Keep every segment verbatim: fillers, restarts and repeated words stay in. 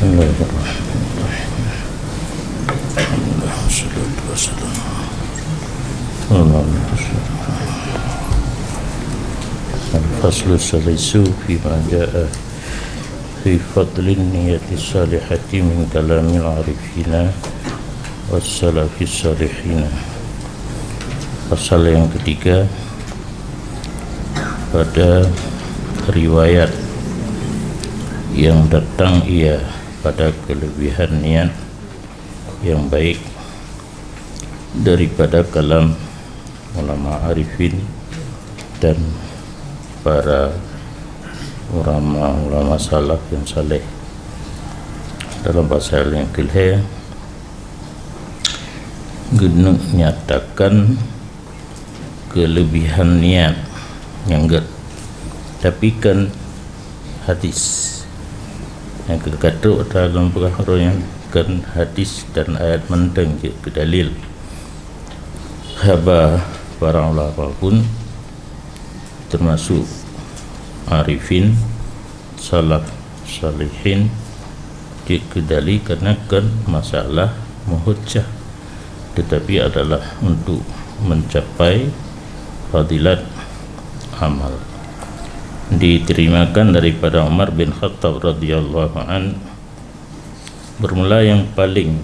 Bismillahirrahmanirrahim. Alhamdulillah, wassalatu wassalamu ala Rasulillah. Al-faslu salisu fi ma jaa fi fadlin niyati salihati min kalamil arifina was salafis salihina. Pasal yang ketiga, pada riwayat yang datang ia pada kelebihan niat yang baik daripada kalam ulama arifin dan para ulama-ulama salaf yang saleh. Dalam pasal nyang keulhèe, geuneuk nyatakan kelebihan niat nyang gèt, tapi kan hadis nyang ka trok dalam peugah uroe nyan kan hadis dan ayat mantong jeuet keu dalil. Haba para ulama pun, termasuk arifin, salaf, salihin, jeuet keu dalil karena kan masalah meuhujjah, tetapi adalah untuk mencapai fadilat amal. Diterimakan daripada Umar bin Khattab radhiyallahu an, bermula yang paling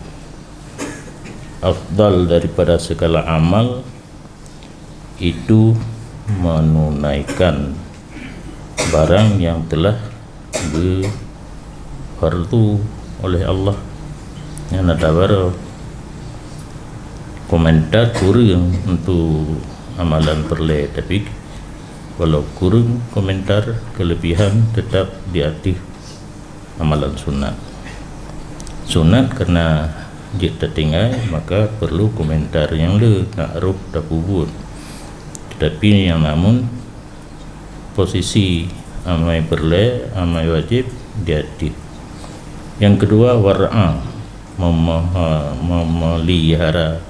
afdal daripada segala amal itu menunaikan barang yang telah beufardu oleh Allah. Nyan ata baroe komentar kureueng untuk amalan peureulèe, tapi walau kureueng komentar, kelebihan tetap di ateueh amalan sunat. Sunat karena jeuet tatinggai, maka perlu komentar nyang le nak rôh tapeubuet. Tetapi nyang namun posisi amai peureulèe, amai wajéb di ateueh. Nyang keudua, wara'a, mem-, memelihara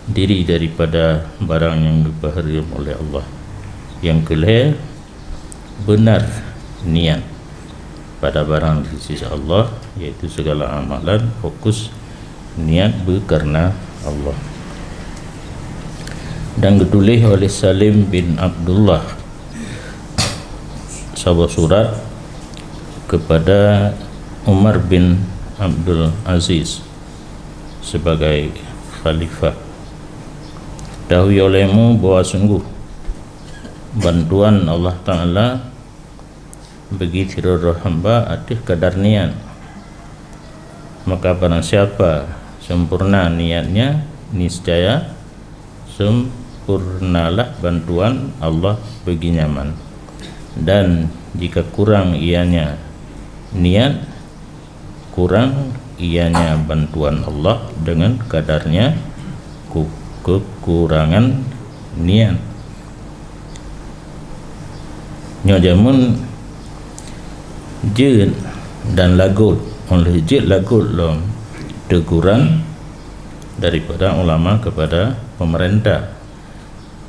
diri daripada barang nyang geupeuhareuem oleh Allah. Nyang keulhèe, beunar niat pada barang di sisi Allah, yaitu segala amalan fokus niat beukareuna Allah. Dan geutuléh oleh Salim bin Abdullah saboh surat kepada Umar bin Abdul Aziz sebagai khalifah. Ketahui olehmu bahwa sungguh bantuan Allah Ta'ala bagi sidroe hamba ateueh kadar niat. Maka barang siapa sempurna niatnya, niscaya sempurnalah bantuan Allah bagi nyan. Dan jika kurang ianya niat, kurang ianya bantuan Allah dengan kadarnya ku-, kekurangan niat. Nyoe jameun jeuet dan lagot, oleh jeuet lagot lom teguran daripada ulama kepada pemerintah.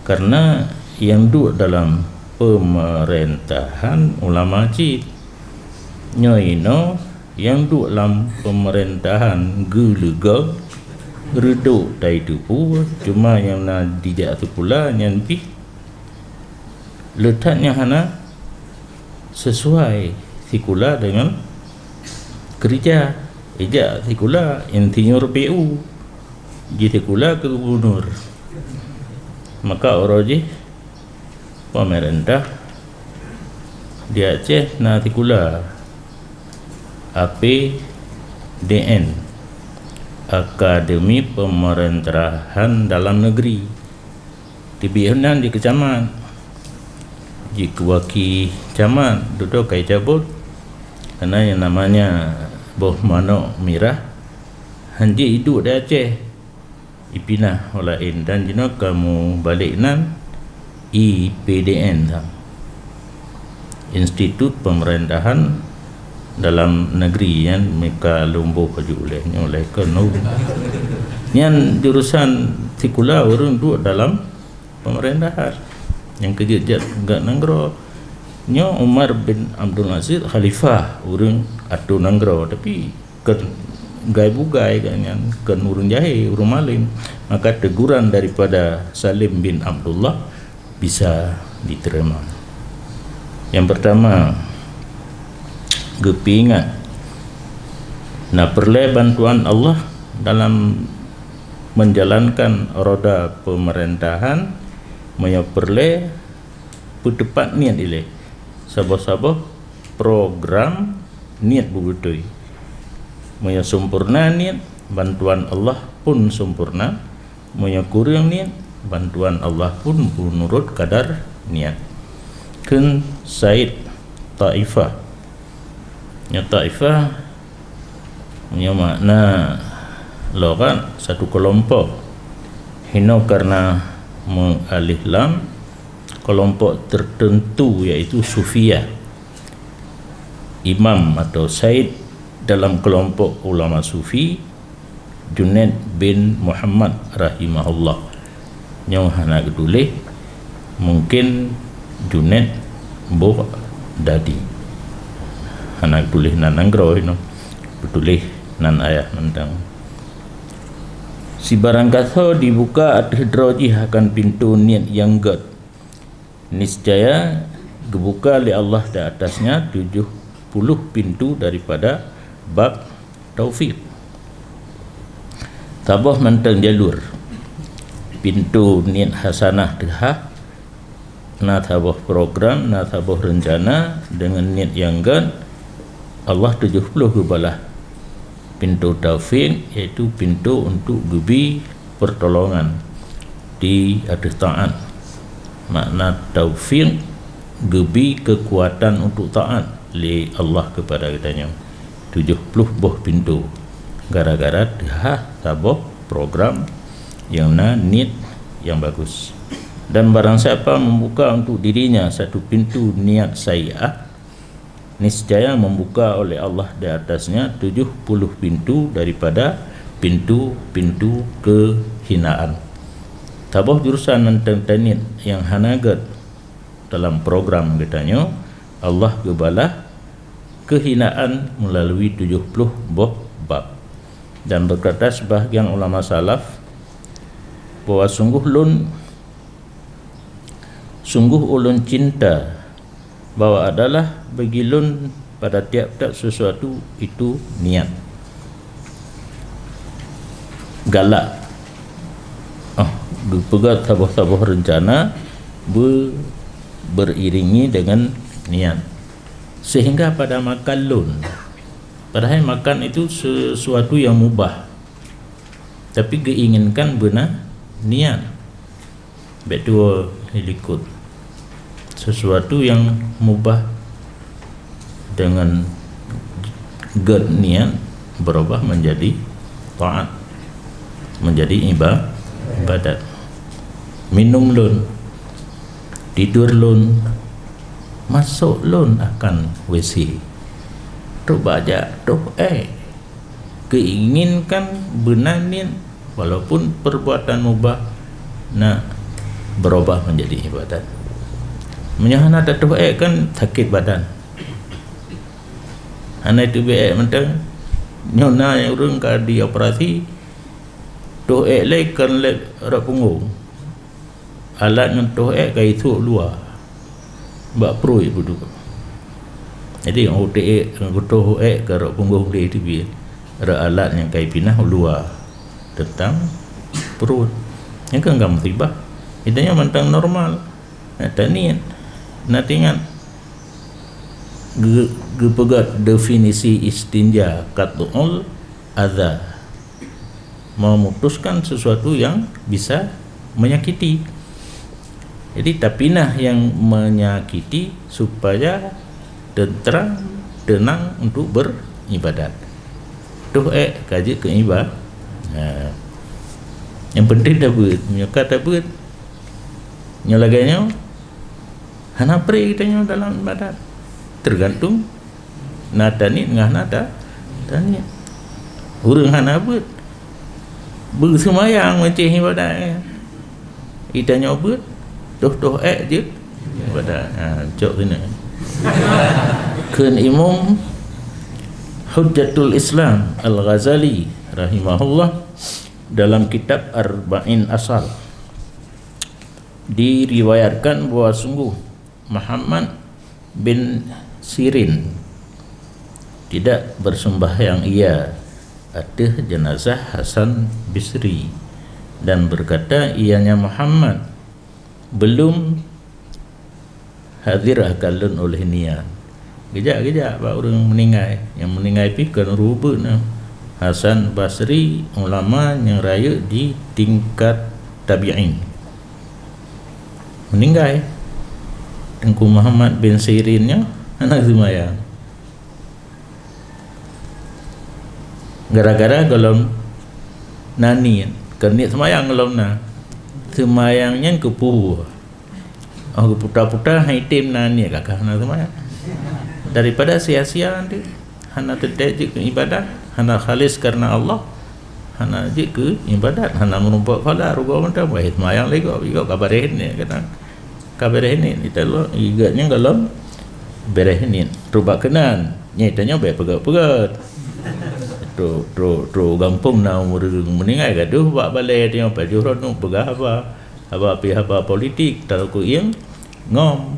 Karena nyang duek dalam pemerintahan ulama cit. Nyoe inoe nyang duek lam pemerintahan geuleugom, reudok tai teupeu, cuma nyang na jijak sikula nyan pih le that nyang hana sesuai sikula dengan keurija. Ijak sikula insinyur P U, jisikula keu gubunur. Maka uroe jih pemerintah di Aceh na sikula A P D N, Akademi Pemerintahan Dalam Negeri. Teubiet nyan jikeucamat, jikeuwaki camat, dudoe kai cabot. Karena yang namanya boh manok mirah hanjeuet iduek di Aceh, ipinah u laén dan jinoe ka mubalek nan I P D N sang. Institut Pemerintahan Dalam Negeri nyan meuka lôn boh baju ulèe nyoe ulèe keunoe. Nyan jurusan sikula ureueng duek dalam pemerintahan. Nyang keujeuet jak gak nanggroe. Nyoe Umar bin Abdul Aziz khalifah ureueng atô nanggroe, tapi Keu bugai geuh nyan, keu ureuëng jahé, ureuëng malém, maka teguran daripada Salim bin Abdullah bisa diterima. Yang pertama, geupeuingat, na peureulée bantuan Allah dalam menjalankan roda pemerintahan, meunyoe peureulée peuteupat niet ilée. Saboh-saboh program niet beubeutôi. Meunyoe sempurna niet, bantuan Allah pun sempurna. Meunyoe kureueng niet, bantuan Allah pun meunurot kadar niet. Kheun Said Taifah. Nyoe Taifah, nyoe makna lughat satu kelompok. Hino karena meualih lam kelompok tertentu, yaitu Sufiyah. Imam atau said dalam kelompok ulama sufi, Junaid bin Muhammad rahimahullah. Nyoe hana geutuléh, mungkin Junaid Bughdadi. Hana geutuléh nan nanggroe nyoe, geutuléh nan ayah mantong. Sibarang gasoe dibuka ateueh droe jih akan pintoe niet nyang gét. Niscaya geubuka lé Allah di atasnya tujoh puluh pintoe daripada bab taufik. Saboh mantong jalur. Pintoe niet hasanah teuhah, na saboh program, na saboh reuncana deungon niet nyang gét, Allah tujoh puluh geubalah. Pintoe taufik, yaitu pintoe untuk geubi pertolongan di ateueh taát. Makna taufik, geubi keukuatan untuk taát lé Allah keupada geutanyoe. Tujoh puluh boh pintoe gara-gara teuhah saboh program nyang na niet nyang bagus. Dan barang siapa membuka untuk dirinya satu pintu niat sayyi'ah, niscaya membuka oleh Allah di atasnya tujoh puluh pintu daripada pintu-pintu kehinaan. Saboh jurusan mantong taniet nyang hana gét dalam program geutanyoe, Allah geubalah kehinaan meulalu tujoh puluh boh bab. Dan berkata sebahagian ulama salaf, bahwa sungguh lôn, sungguh ulôn cinta bahwa adalah bagi lôn pada tiap-tiap sesuatu itu niat. Galak. Oh, geupeugah saboh-saboh reuncana be-, beriringi dengan niat. Sehingga pada makan lôn. Padahai makan itu sesuatu yang mubah. Tapi geuinginkan beuna niat. Bék tuwoe likot. Sesuatu yang mubah dengan gét niat berubah menjadi taat, menjadi iba-, ibadat. Minum lôn, tidur lôn, masok lôn akan W C. Trok bajak, trok ék. Keuinginkan beuna niet, walaupun perbuatan mubah na berubah menjadi ibadat. Meunyoe hana tatoh ék kan sakét badan. Hana teubiet ék mantong. Nyoe na ureuëng ka dioperasi, toh ék lé kan lé rot punggong. Alat ngon toh ék ka isôk luwa bak pruet peuduek. Jadi, ngon toh ék, ngon toh ék ka rot punggong deh teubiet. Rot alat nyang ka ipinah luwa teuntang pruet. Nyan kan ka musibah. Geutanyoe mantong normal. Na taniet, na teuingat. Geu-, geupeugah definisi istinja, qat'ul adza. Memutuskan sesuatu yang bisa menyakiti. Jadi, tapinah yang menyakiti supaya tentram, tenang untuk beribadat. Toh ék ka jeuet keu iba-, ha. Yang penting tabeuet, meunyoe ka tabeuet. Nyoe lagée nyoe, hana pré geutanyoe dalam ibadat. Tergantung na taniet ngon hana ta-, taniet. Ureuëng hana beuet, beuseumayang macam ibadat, eh. Geutanyoe beuet, toh-toh ék jeuet ibadat. Ha, cok sinan. Kheun imum, Hujjatul Islam Al-Ghazali rahimahullah dalam kitab Arba'in Asal diriwayatkan bahwa sungguh Muhammad bin Sirin tidak bersembahyang ia ateueh jenazah Hasan Basri dan berkata, ianya Muhammad belum hadir akan lôn oleh niat. Geujak-geujak bak ureuëng meuninggai. Nyang meuninggai pih kon ureuëng ubeut na. Hasan Basri, ulama nyang rayeuk di tingkat tabi'in. Meuninggai. Teungku Muhammad bin Sirin nyoe hana seumayang. Gara-gara gohlom na niet, kon niet seumayang gohlom na. Seumayang nyan keupeue? Oh, geuputa-puta, hai tem na niet, kakah na seumayang. Daripada sia-sia nanti, hana teuntèe jeuet keu ibadat, hana khalis karena Allah, hana jeuet keu ibadat, hana meurumpok khala, rugoe mantong, bah seumayang lé gob, gob ka bareh niet kadang. Ka bareh niet, ita lo, igat nyan gohlom bareh niet. Trok bak keunan, nyan ita nyoe bèk peugöt-peugöt. Trok, trok, trok gampông na ureuëng meuninggai gadoh bak balèe nyoe, pajoh droeneuh peugah haba. Haba pih haba politik, taruku ieng ngom.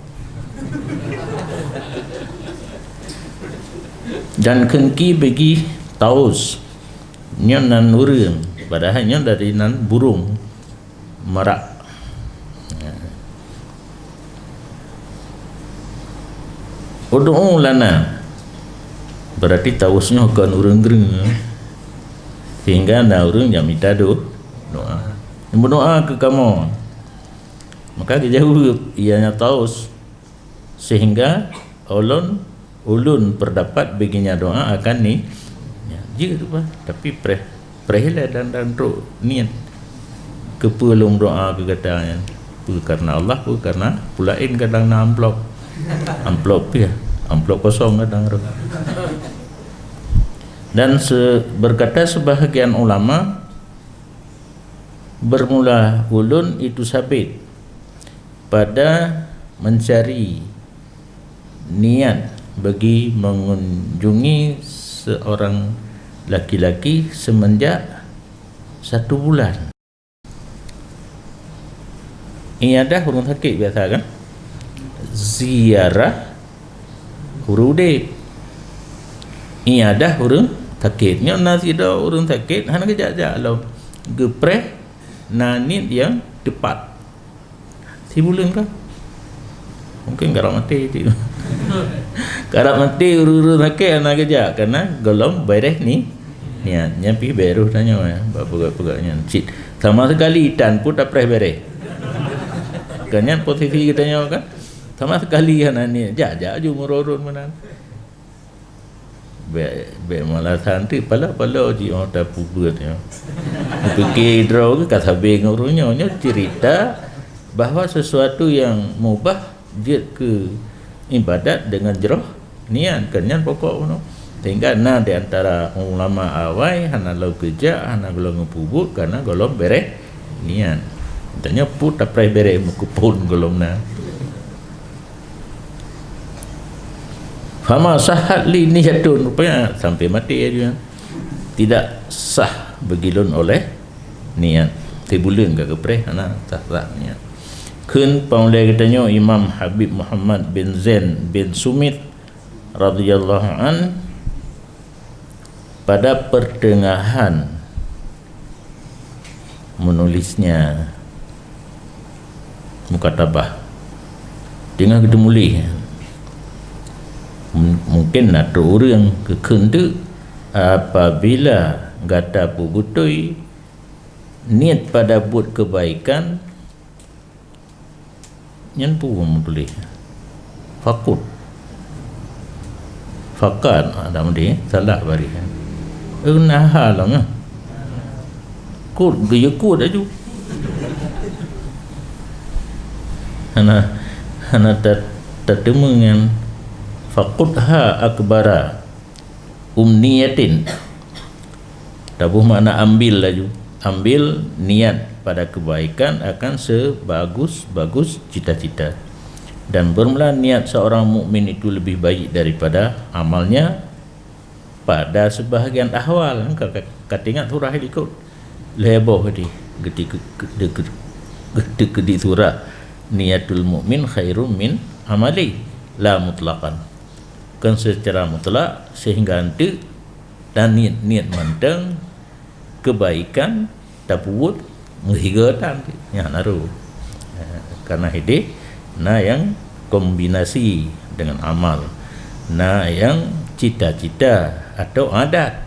Dan kheun ki bagi Taus, nyoe nan ureuëng, padahai nyoe dari nan burông merak. Ud'u lana, berarti Taus nyoe kon ureuëng Greng, sehingga na ureuëng nyang mita do-, doa. Meudoa keu kamoe. Maka geujaweueb, ianya Taus, sehingga ulôn, ulôn berpendapat baginya doa akan ni, ya, jeuet bah, tapi preh, preh ilèe dan, dan trok niet. Keupeue lôn doa keu gata nyan? Peue karena Allah, peue karena peue laén kadang na amplop. Amplop pih, amplop kosong kadang tu. Dan se-, berkata sebahagian ulama, bermula ulôn itu sabit pada mencari niat bagi mengunjungi seorang laki-laki semenjak satu bulan. Iyadah ureuëng sakét biasa kan? Ziarah ureuëng udép. Iyadah ureuëng sakét. Nyoe na sidroe ureuëng sakét hana geujak-jak lom. Geupreh na niet nyang teupat. Sibuleuen ka. Mungkin karab maté cit. Karab maté ureuëng-ureuëng sakét hana geujak, karena gohlom bareh ni-, niet. Nyan pih bèk roh tanyoe, ya, bak peugah-peugah nyan. Cit, sama sekali tan pun tapreh bareh. Kan nyan posisi geutanyoe kan? Sama sekali hana niet. Jak, jak ju meururun meunan. Bèk, bèk malah santri pala-pala jih, oh, tapeubuet, ya. Pike droe ka sabe ngon ureuëng nyoe. Nyoe cerita bahwa sesuatu yang mubah jeuet keu ibadat dengan jroh niat, kan nyan pokok bunoe. Sehingga na di antara ulama awai hana lom geujak, hana lom geupeubuet, karena gohlom bareh niet. Tanyoe pun tapreh bareh meukeupon gohlom na. Fama sahhat li niyatun, rupanya sampai maté aju nyan. Tidak sah bagi lôn oleh niet. Sibuleuen ka geupreh hana sah-sah niet. Kheun paulée geutanyoe Imam Habib Muhammad bin Zain bin Sumit radhiyallahu an, pada pertengahan menulisnya mukatabah, teungoh geuteumuléh, mungken na trok ureuëng geukheun teuk, apabila gata peubeutôi niet pada buet keubaikan, nyan peue meutuléh? Fakut. Fakat, ah, dak meudeh, salah baris. Eh, na ha lom nyoe. Kut, geuyue kut aju. Hana, hana ta-, tateumé nyan. Fakut ha akbara umniyatin. Taboh makna ambil laju. Ambil niat pada kebaikan akan sebagus-bagus cita-cita. Dan bermula niat seorang mukmin itu lebih baik daripada amalnya, Pada sebahagian ahwal, ka, ka, ka teuingat surah likot. Lhèe boh di, geuti-, geuti-, geuti-, geuti surah, "Niyatul mu'min khairum min amali," la mutlaqan. Kon secara mutlak, sehingga enteuk dan niet-niet mantong kebaikan tapeubuet meuhiga tan nyan naru. Eh, karena hideh na nyang kombinasi dengan amal, na nyang cita-cita atau adat.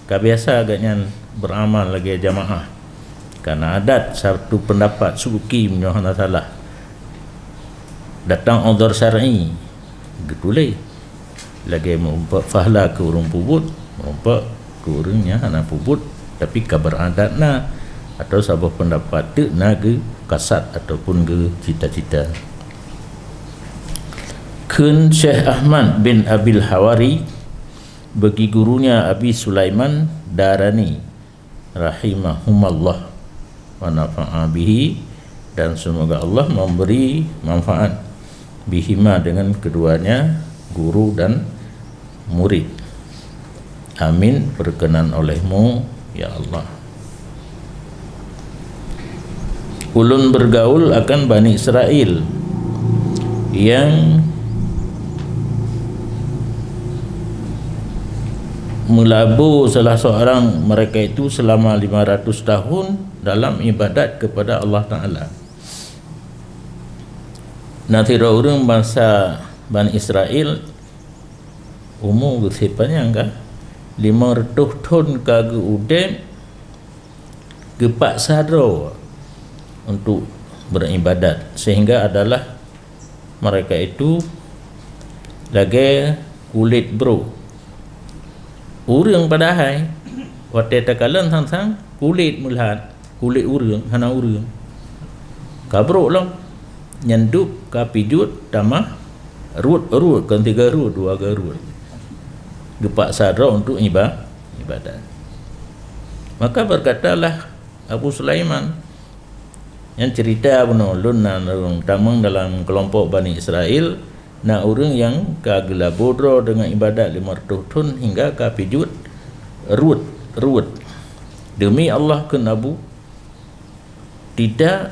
Ka biasa geuhnyan beramal lagèe jamaah. Karena adat satu pendapat suki meunyoe hana salah. Datang udhur syar'i, geutuléh. Lagèe meurumpok pahala keu ureueng peubuet, meurumpok keu ureueng nyang hana peubuet, tapi ka beradat na, atau saboh pendapat teuk na geukasad ataupun geucita-cita. Kheun Syekh Ahmad bin Abil Hawari, bagi gurunya Abi Sulaiman Darani, rahimahumallah wa nafa'a bihi, dan semoga Allah memberi manfaat bihima, dengan keduanya guru dan murid. Amin, berkenan olehmu, ya Allah. Ulôn bergaul akan Bani Israel yang meulabo salah seorang mereka itu selama lima ratus tahun dalam ibadat kepada Allah Taala. Na sidroe ureueng bansa Bani Israel, umu geuh panyang ka, lima reutôh thon ka geuudeb, geupaksa droe untuk beribadat, sehingga adalah mereka itu lagèe kulét brôk. Ureueng padahai watèe takalon sang-sang kulét meulat, kulét ureueng hana ureueng. Ka brôk lom, nyan dub ka pijuet tamah ruet-ruet, kon tiga ruet, dua ga ruet. Geupaksa droe untuk iba-, ibadat. Maka berkatalah Abu Sulaiman, nyan cerita bunoe, lôn na lôn tamong dalam kelompok Bani Israel, na ureueng nyang ka geulabo droe deungon ibadat lima reutôh thon hingga ka pijuet ruet-ruet. Demi Allah, kheun Abu, tidak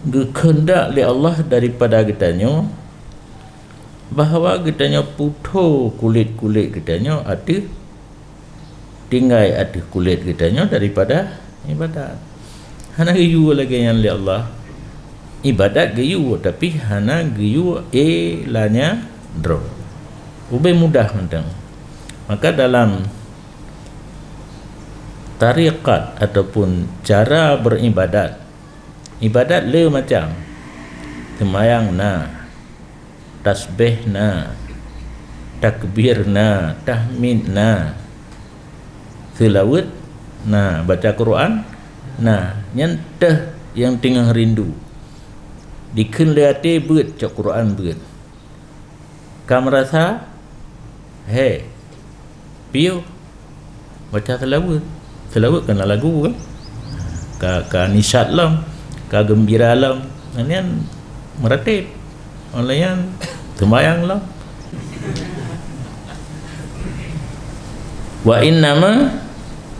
geukheundak lé Allah daripada geutanyoe bahwa geutanyoe putho kulét-kulét geutanyoe ateueh, tinggai ateueh kulét geutanyoe daripada ibadat. Hana geuyue lagèe nyan lé Allah. Ibadat geuyue, tapi hana geuyue ilanya droe. Ubé mudah mantong. Maka dalam tarekat ataupun cara beribadat, ibadat le macam. Seumayang na, tasbeh na, takbir na, tahmid na, seulaweuet na, baca Quran na. Nyan teuh nyang teungoh rindu. Dikheun lé até beuet cok Quran beuet. Ka meurasa, he, piôh, baca seulaweuet. Seulaweuet kan na lagu kan? Ka, ka nisyat lom, ka geumbira lom. Nyan meuratéb. Óh lheueh nyan seumayang lom. Wa innama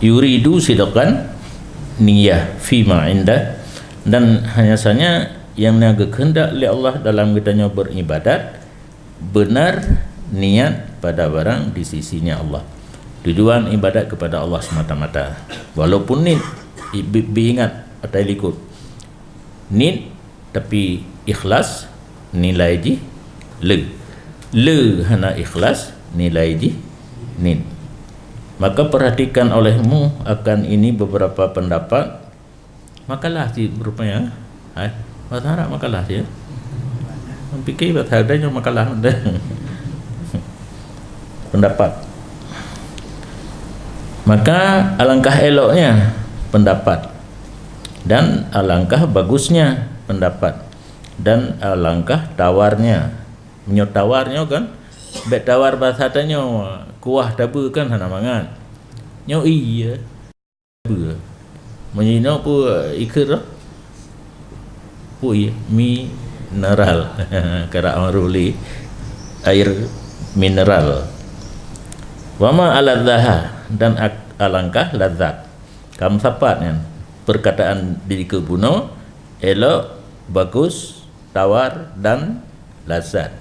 yuridu sidqan niyah fima inda, dan hanya saja yang na geukheundak lé Allah dalam geutanyoe beribadat, benar niat pada barang di sisinya Allah. Tujuan ibadat kepada Allah semata-mata. Walaupun niet, i-, bi-, bi ingat atai likot. Niet tapi ikhlas, nilai jih le. Le hana ikhlas, nilai jih niet. Maka perhatikan olehmu akan ini beberapa pendapat. Makalah cit rupanya. Hai, bahasa Arab makalah cit. Pikir bahasa Arab nyoe makalah. Pendapat. Maka alangkah eloknya pendapat, dan alangkah bagusnya pendapat, dan alangkah tawarnya. Meunyoe tawar nyoe kan, bèk tawar basa tanyoe, kuah tabeue kan hana mangat. Nyoe ie. Beue. Meunyoe inoe peue ikheun roh? Peue ie? Mineral. Karap maruli air mineral. Wa ma aladzaha, dan ak-, alangkah lazat. Ka meusapat nyan. Perkataan di keue bunoe, elok, bagus, tawar, dan lazat.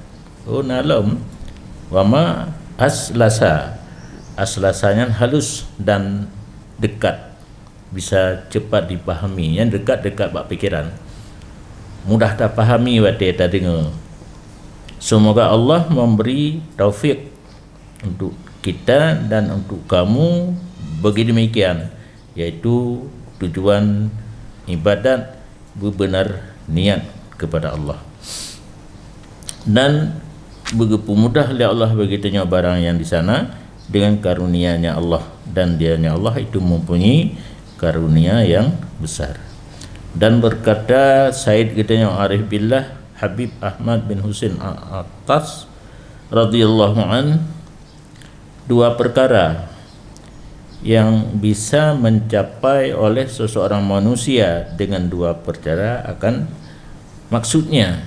Oh, na lom. Wa ma aslasa. Aslasa nyan halus dan dekat. Bisa cepat dipahami. Nyan dekat-dekat bak pikiran. Mudah tapahami watée tadeungoe. Semoga Allah memberi taufik untuk kita dan untuk kamu bagi demikian, yaitu tujuan ibadat beubeunar niat kepada Allah. Dan beugeupumudah lé Allah bagi tanyoe barang nyang di sana dengan karunia-Nya Allah, dan Dia-Nya Allah itu mempunyai karunia yang besar. Dan berkata Said geutanyoe Arif Billah Habib Ahmad bin Husin Al-Attas radhiyallahu an, dua perkara yang bisa mencapai oleh seseorang manusia dengan dua perkara akan maksudnya,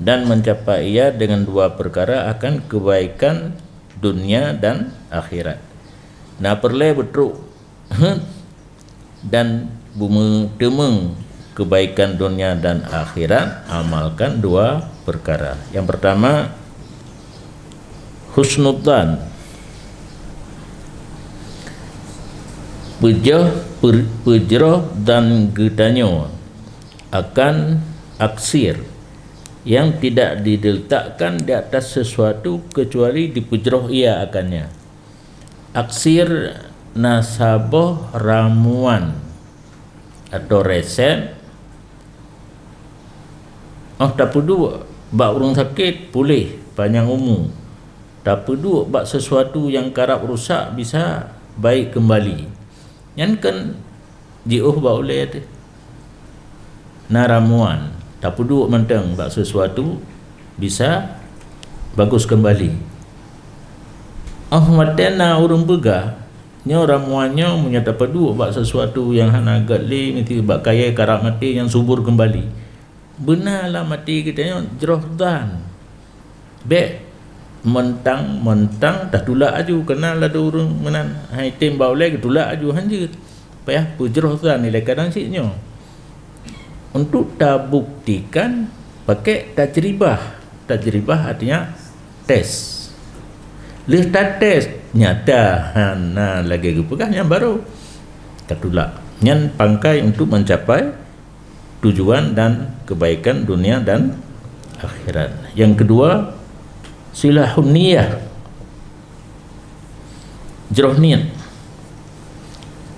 dan mencapai ia dengan dua perkara akan kebaikan dunia dan akhirat. Na peureulée beutrok dan beumeuteumèe kebaikan dunia dan akhirat, amalkan dua perkara. Yang pertama, husnudzan. Peujroh, per-, peujroh dan geutanyoe akan aksir yang tidak diletakkan di atas sesuatu kecuali dipeujroh ia akannya. Aksir na saboh ramuan atau resep, oh, tapeuduek bak ureuëng sakét, puléh, panyang umu. Tapeuduek bak sesuatu nyang karab rusak bisa baik keumbali. Nyan kan jiôh bak ulée teuh. Na ramuan, tapeuduek mantong bak sesuatu bisa bagus keumbali. Oh watée na ureuëng peugah, nyoe ramuan nyoe meunyoe tapeuduek bak sesuatu nyang hana gét lé, miseue bak kayée karab maté nyang subur keumbali. Beuna lam até geutanyoe jroh dan bék montang-montang tatulak aju, keunan ladôm ureuëng meunan hai tem bak ulée geutulak aju hanjeuet. Payah peujroh dan ilée kadang cit nyoe. Untuk tabuktikan pakai tajribah. Tajribah artinya tes. Lheueh tates nyata hana lagée geupeugah nyan baru tatulak. Nyan pangkai untuk mencapai tujuan dan kebaikan dunia dan akhirat. Yang kedua, silahun niyah, jroh niet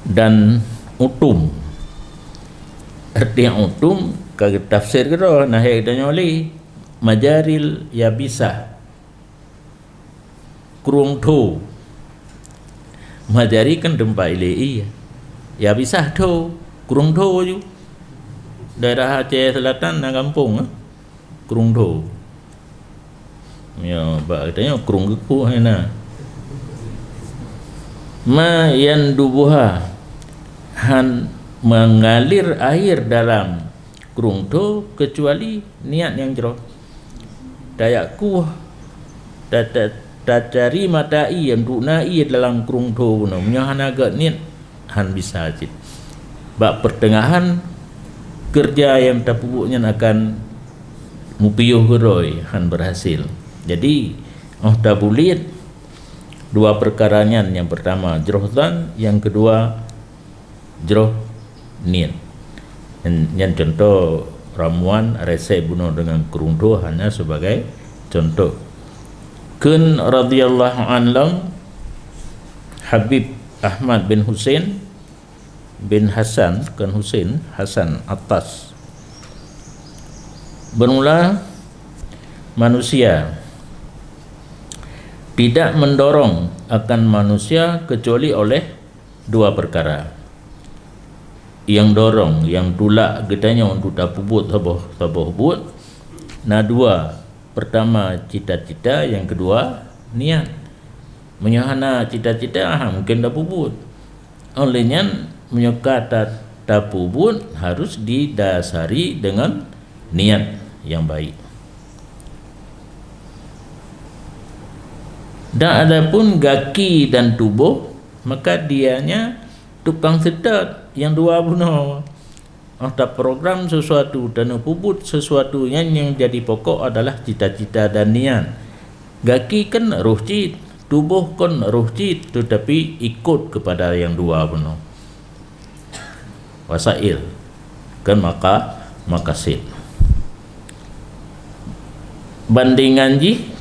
dan utum. Arti utum ka geutafsir keudroe, nah hai tanyoe lé majaril yabisah. Krueng tho. Majari kan teumpat ilée ié. Yabisah tho, krueng tho ju. Daerah Aceh Selatan na gampông, eh, krueng tho. Ya, bak geutanyoe krueng geukuh hai na. Ma yandubuha, han mengalir air dalam krueng tho kecuali niat nyang jroh. Tayak kueh, ta-, ta-, tacari mata ié untuk na ié dalam krueng tho bunoe. Meunyoe hana gét niet, han bisa cit. Bak peuteungahan keureuja nyang tapeubuet nyan akan mupiôh keudroe, han beurhasil. Jadi, oh tabuliet dua peukara nyan, nyang peurtama jroh zan, nyang keudua jroh niet. Nyan, nyan cuntoh ramuan resep bunoe deungon krueng tho hanya sebagai cuntoh. Kheun radhiyallahu anhum Habib Ahmad bin Husain bin Hasan, kheun Husain, Hasan Attas. Bermula manusia tidak mendorong akan manusia kecuali oleh dua perkara. Nyang dorong, nyang tulak geutanyoe untuk tapeubuet saboh-saboh buet, na dua. Pertama, cita-cita, nyang keudua, niat. Meunyoe hana cita-cita, ha, mungken tapeubuet. Oleh nyan, meunyoe ka ta-, tapeubuet, harus didasari dengan niat nyang baik. Dan adapun gaki dan tuboh, maka dianya tukang seutôt nyang dua bunoe. Óh taprogram sesuatu, taneupeubuet sesuatu, nyan nyang jadi pokok adalah cita-cita dan niat. Gaki kan roh cit, tuboh kan roh cit, teutapi ikot keupada nyang dua bunoe. Wasail, kan maka-, makasid. Bandingan jih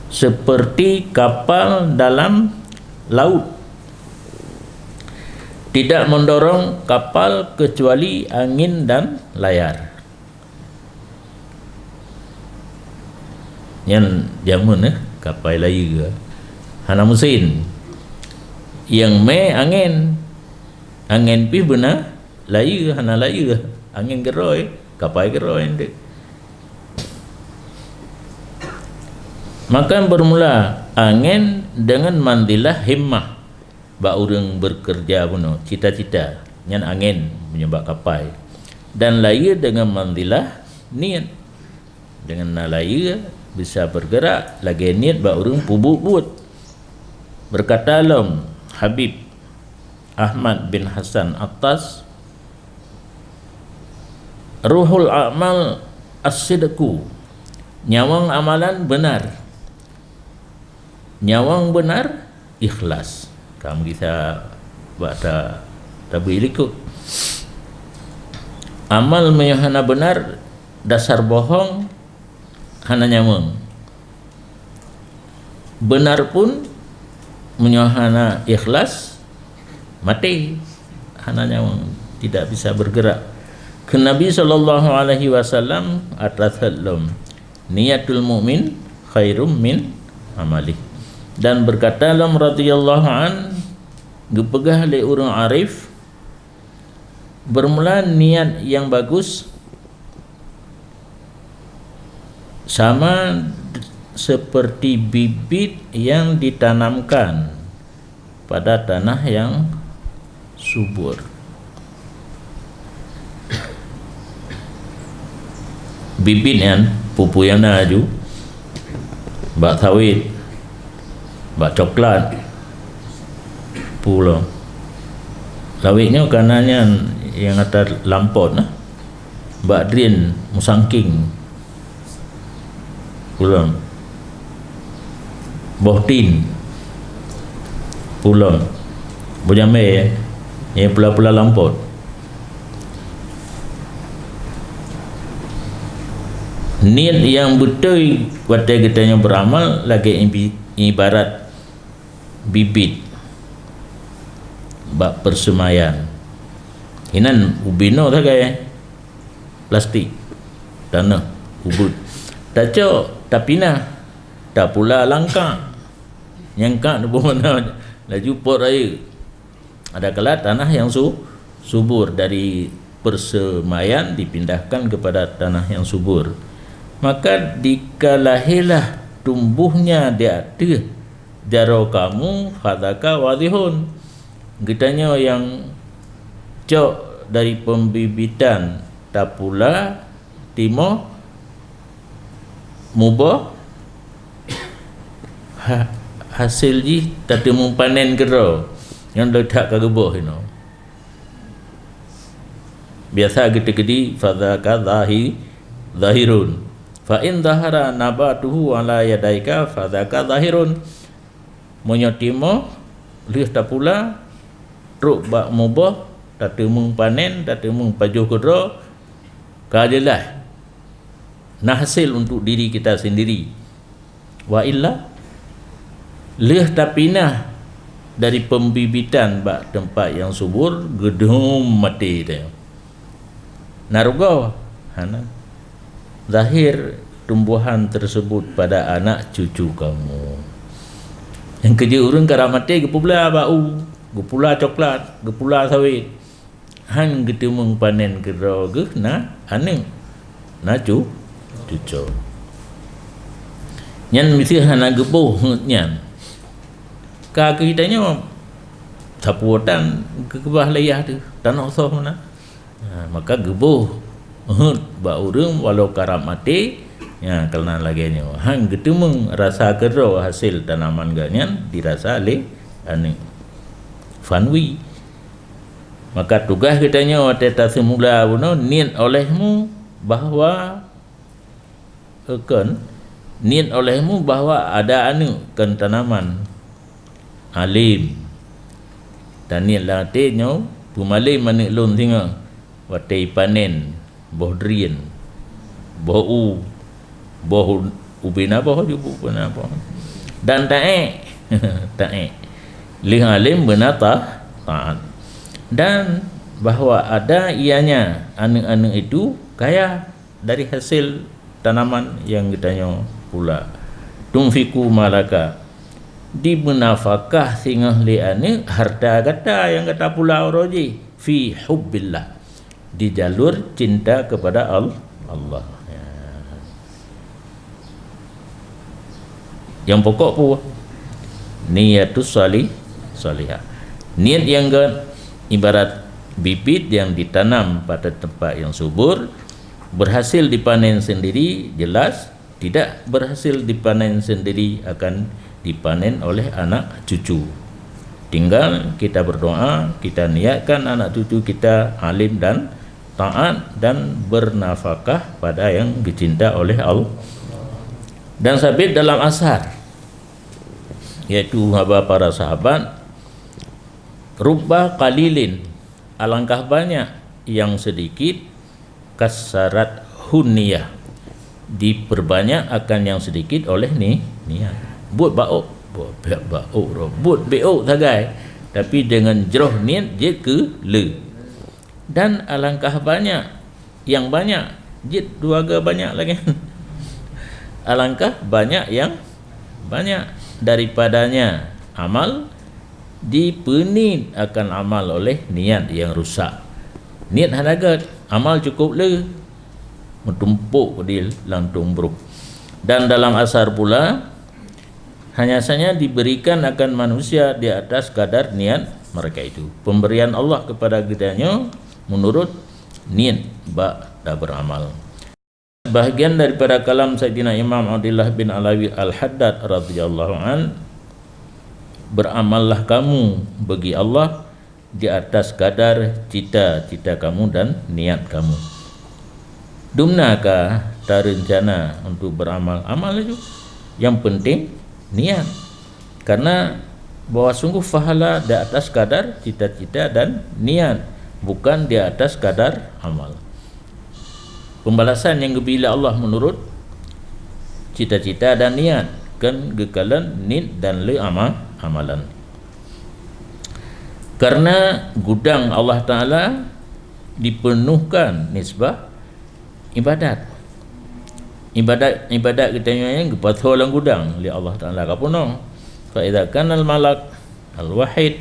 seperti kapal dalam laut. Tidak mendorong kapal kecuali angin dan layar. Nyan jameun, eh, kapai layeue. Hana mesin. Nyang mé angén. Angén pih beuna layeue, hana layeue. Angén geurôi, kapai geurôi enteuk. Maka bermula angén dengan manzilah himmah. Bak ureuëng beukeureuja bunoe, cita-cita, nyan angén meunyoe bak kapai. Dan layeue deungon manzilah niet. Deungon na layeue bisa beugerak lagée niet bak ureuëng peubuet buet. Beukata lom Habib Ahmad bin Hasan Attas, "Ruhul a'mal as-sidqu." Nyawöng amalan beunar. Nyawöng beunar, ikhlas. Ka meugisa bak ta-, tabri likot. Amal meunyoe hana beunar, dasar bohong, hana nyawöng. Beunar pun, meunyoe hana ikhlas, maté, hana nyawöng, tidak bisa bergerak. Kheun Nabi sallallahu alaihi wasallam, atra that lom, "Niyatul mu'min khairum min amalih." Dan beukata lom radhiyallahu an, geupeugah lé ureuëng arif, bermula niat nyang bagus sama seperti bibit yang ditanamkan pada tanah yang subur. Bibit nyan peue-peue nyang na laju, bak sawét, bak coklat, peue lom. Sawét nyoe ka na nyan nyang ata lampot na, bak drien, musangking. Peue lom. Boh tin. Peue lom. Boh jamé, ya. Nyang pula-pula lampot. Niet nyang beutôi watée geutanyoe beuramal lagée ibi-, ibarat bibit bak peuseumayang. Inan ubinoe sagai plastik, tanah, ubit. Tacok, tapinah, tapula langkah. Nyang ka neuboh na laju pot rayeuk. Adakala tanah yang su-, subur dari persemaian dipindahkan kepada tanah yang subur. Maka dikalahilah tumbuhnya di ateueh jaroe kamu, fadzaka wadhihun. Geutanyoe nyang cok dari pembibitan tapula timoh muboh, ha-, hasé jih tateumeung panen keudroe nyang le that ka geuboh inoe. Biasa geuteukeudi, "Fadzaka zahi-, zahirun." Fa in zahara nabatuhu ala yadaika, fadzaka zahirun. Meunyoe timoh lheueh tapula, trok bak muboh, tateumeung panen, tateumeung pajoh keudroe, ka jeulaih na hasil untuk diri kita sendiri. Wa illa, lheueh tapinah dari pembibitan bak teumpat nyang subur, geudhum maté teuh. Na rugoe? Hana. Zahir tumbuhan tersebut pada anak cucu kamu. Nyang keujeuet ureuëng karab maté geupula bak u, geupula coklat, geupula sawét. Han geuteumeung panen keudroe geuh na aneuëk, na cu-, cucoe. Nyan miseue hana geuboh nyan. Ka geutanyoe sapeue tan geukeubah layah teuh, tanoh soh meunan. Ha, maka geuboh heuet bak ureuëng walau karab maté, Ya, karena lagée nyoe, han geuteumeung rasa keudroe hasil tanaman geuh nyan dirasa lé aneuëk. Fanwi. Maka tugaih geutanyoe watée taseumula bunoe, niet olehmu bahwa, eh, kon, niet olehmu bahwa ada aneuëk kon tanaman alim. Dan niet lam até nyoe, peumalém aneuëk lôn singoh watée ipanen boh drien, boh u, boh u-, ubé na boh, jubu pun na boh. Dan taék, taék. Lheueh alim beuna ta-, taat. Dan bahwa ada ianya aneuëk-aneuëk itu kaya dari hasil tanaman nyang geutanyoe pula. Tunfiqu malaka, dimeunafakah singoh lé aneuëk harta gata nyang gata pula uroe jih, fi hubbillah, di jalur cinta kepada Al-, Allah. Ya. Nyang pokok peue? Niyatus salih-, salihah. Niet nyang gét ibarat bibit yang ditanam pada tempat yang subur, berhasil dipanen sendiri, jelas, tidak berhasil dipanen sendiri, akan dipanen oleh anak cucu. Tinggal kita berdoa, kita niatkan anak cucu kita alim dan taat dan bernafakah pada yang dicinta oleh Allah. Dan sabit dalam asar, yaitu haba para sahabat, rubba qalilin, alangkah banyak yang sedikit, kasarat huniyah, diperbanyak akan yang sedikit oleh ni-, niat. Buet baok, buet baok, buet beok sagai, tapi dengan jroh niet jeuet keu le. Dan alangkah banyak, yang banyak, jeuet dua ga banyak lagée. Alangkah banyak yang banyak daripadanya amal, dipeuniet akan amal oleh niat yang rusak. Niet hana gét, amal cukup le, meutumpok di lantong brok. Dan dalam asar pula, hanya saja diberikan akan manusia di atas kadar niat mereka itu. Pemberian Allah kepada geutanyoe menurut niet bak taberamal. Bahagian daripada kalam Saidina Imam Abdullah bin Alawi Al-Haddad radhiyallahu an, "Beramallah kamu bagi Allah di atas kadar cita-cita kamu dan niat kamu." Dumna ka tarencana untuk beramal, amal laju. Yang penting niat. Karena bahwa sungguh pahala di atas kadar cita-cita dan niat, bukan di atas kadar amal. Pembalasan nyang geubri lé Allah menurut cita-cita dan niat, kon geukalon niet dan le ama-, amalan. Karena gudang Allah Taala dipenuhkan nisbah ibadat. Ibadat, ibadat geutanyoe nyan geupasoe lam gudang lé Allah Taala ka peunoh. Fa idza kanal malak al-wahid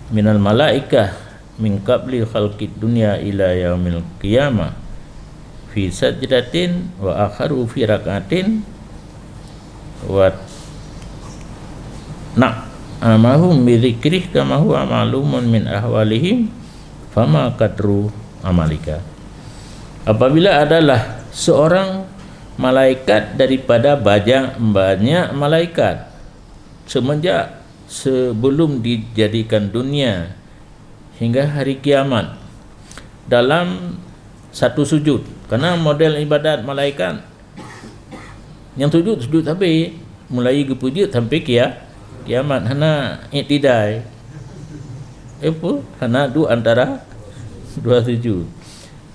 minal malaikah min qabli khalqid dunya ila yaumil qiyamah fi sajdatin wa akharu fi rak'atin wa na'amahum bi dzikrih kama huwa ma'lumun min ahwalihim, fama qadru amalika. Apabila adalah seorang malaikat daripada banyak, banyak malaikat semenjak sebelum dijadikan dunia hingga hari kiamat dalam satu sujud. Karena model ibadat malaikat nyang sujud, sujud sabe, mulai geupeujeuet sampai kia-, kiamat, hana iktidai. Eh, apa? Hana duek antara dua sujud.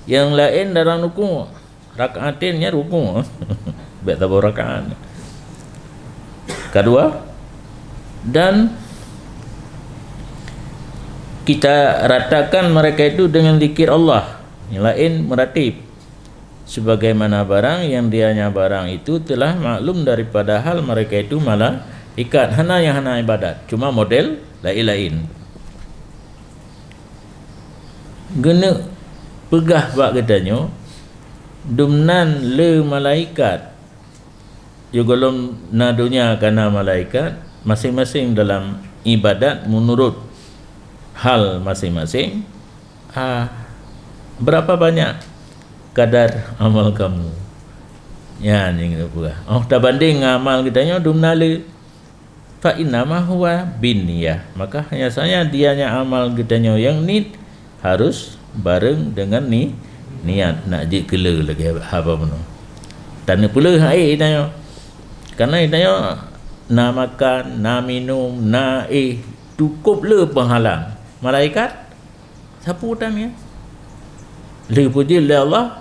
Yang lain dalam rukuk, rakaatin nyan rukuk. Bèk saboh rakaat. Kedua, dan kita ratakan mereka itu dengan zikir Allah. Yang lain meratib. Sebagaimana barang yang dianya barang itu telah maklum daripada hal mereka itu malaikat. Hana nyang hana ibadat, cuma model laén-laén. Geuneuk peugah bak geutanyoe, dumnan le malaikat. Sigohlom na donya ka na malaikat, maséng-maséng dalam ibadat meunurot hal maséng-maséng. Ah, berapa banyak kadar amal kamu? Nyan nyang geupeugah. Oh, tabandeng ngon amal geutanyoe dumna le. Fa innama huwa binniyah. Maka hanya saja dianya amal geutanyoe nyang niet harus bareng dengan ni, niat nak jeuet keu le lagèe haba bunoe. Taneupeuleue hai tanyoe. Karena tanyoe na makan, na minum, na éh, cukup le penghalang. Malaikat sapeue tan nyan. Lheuh puji lé Allah,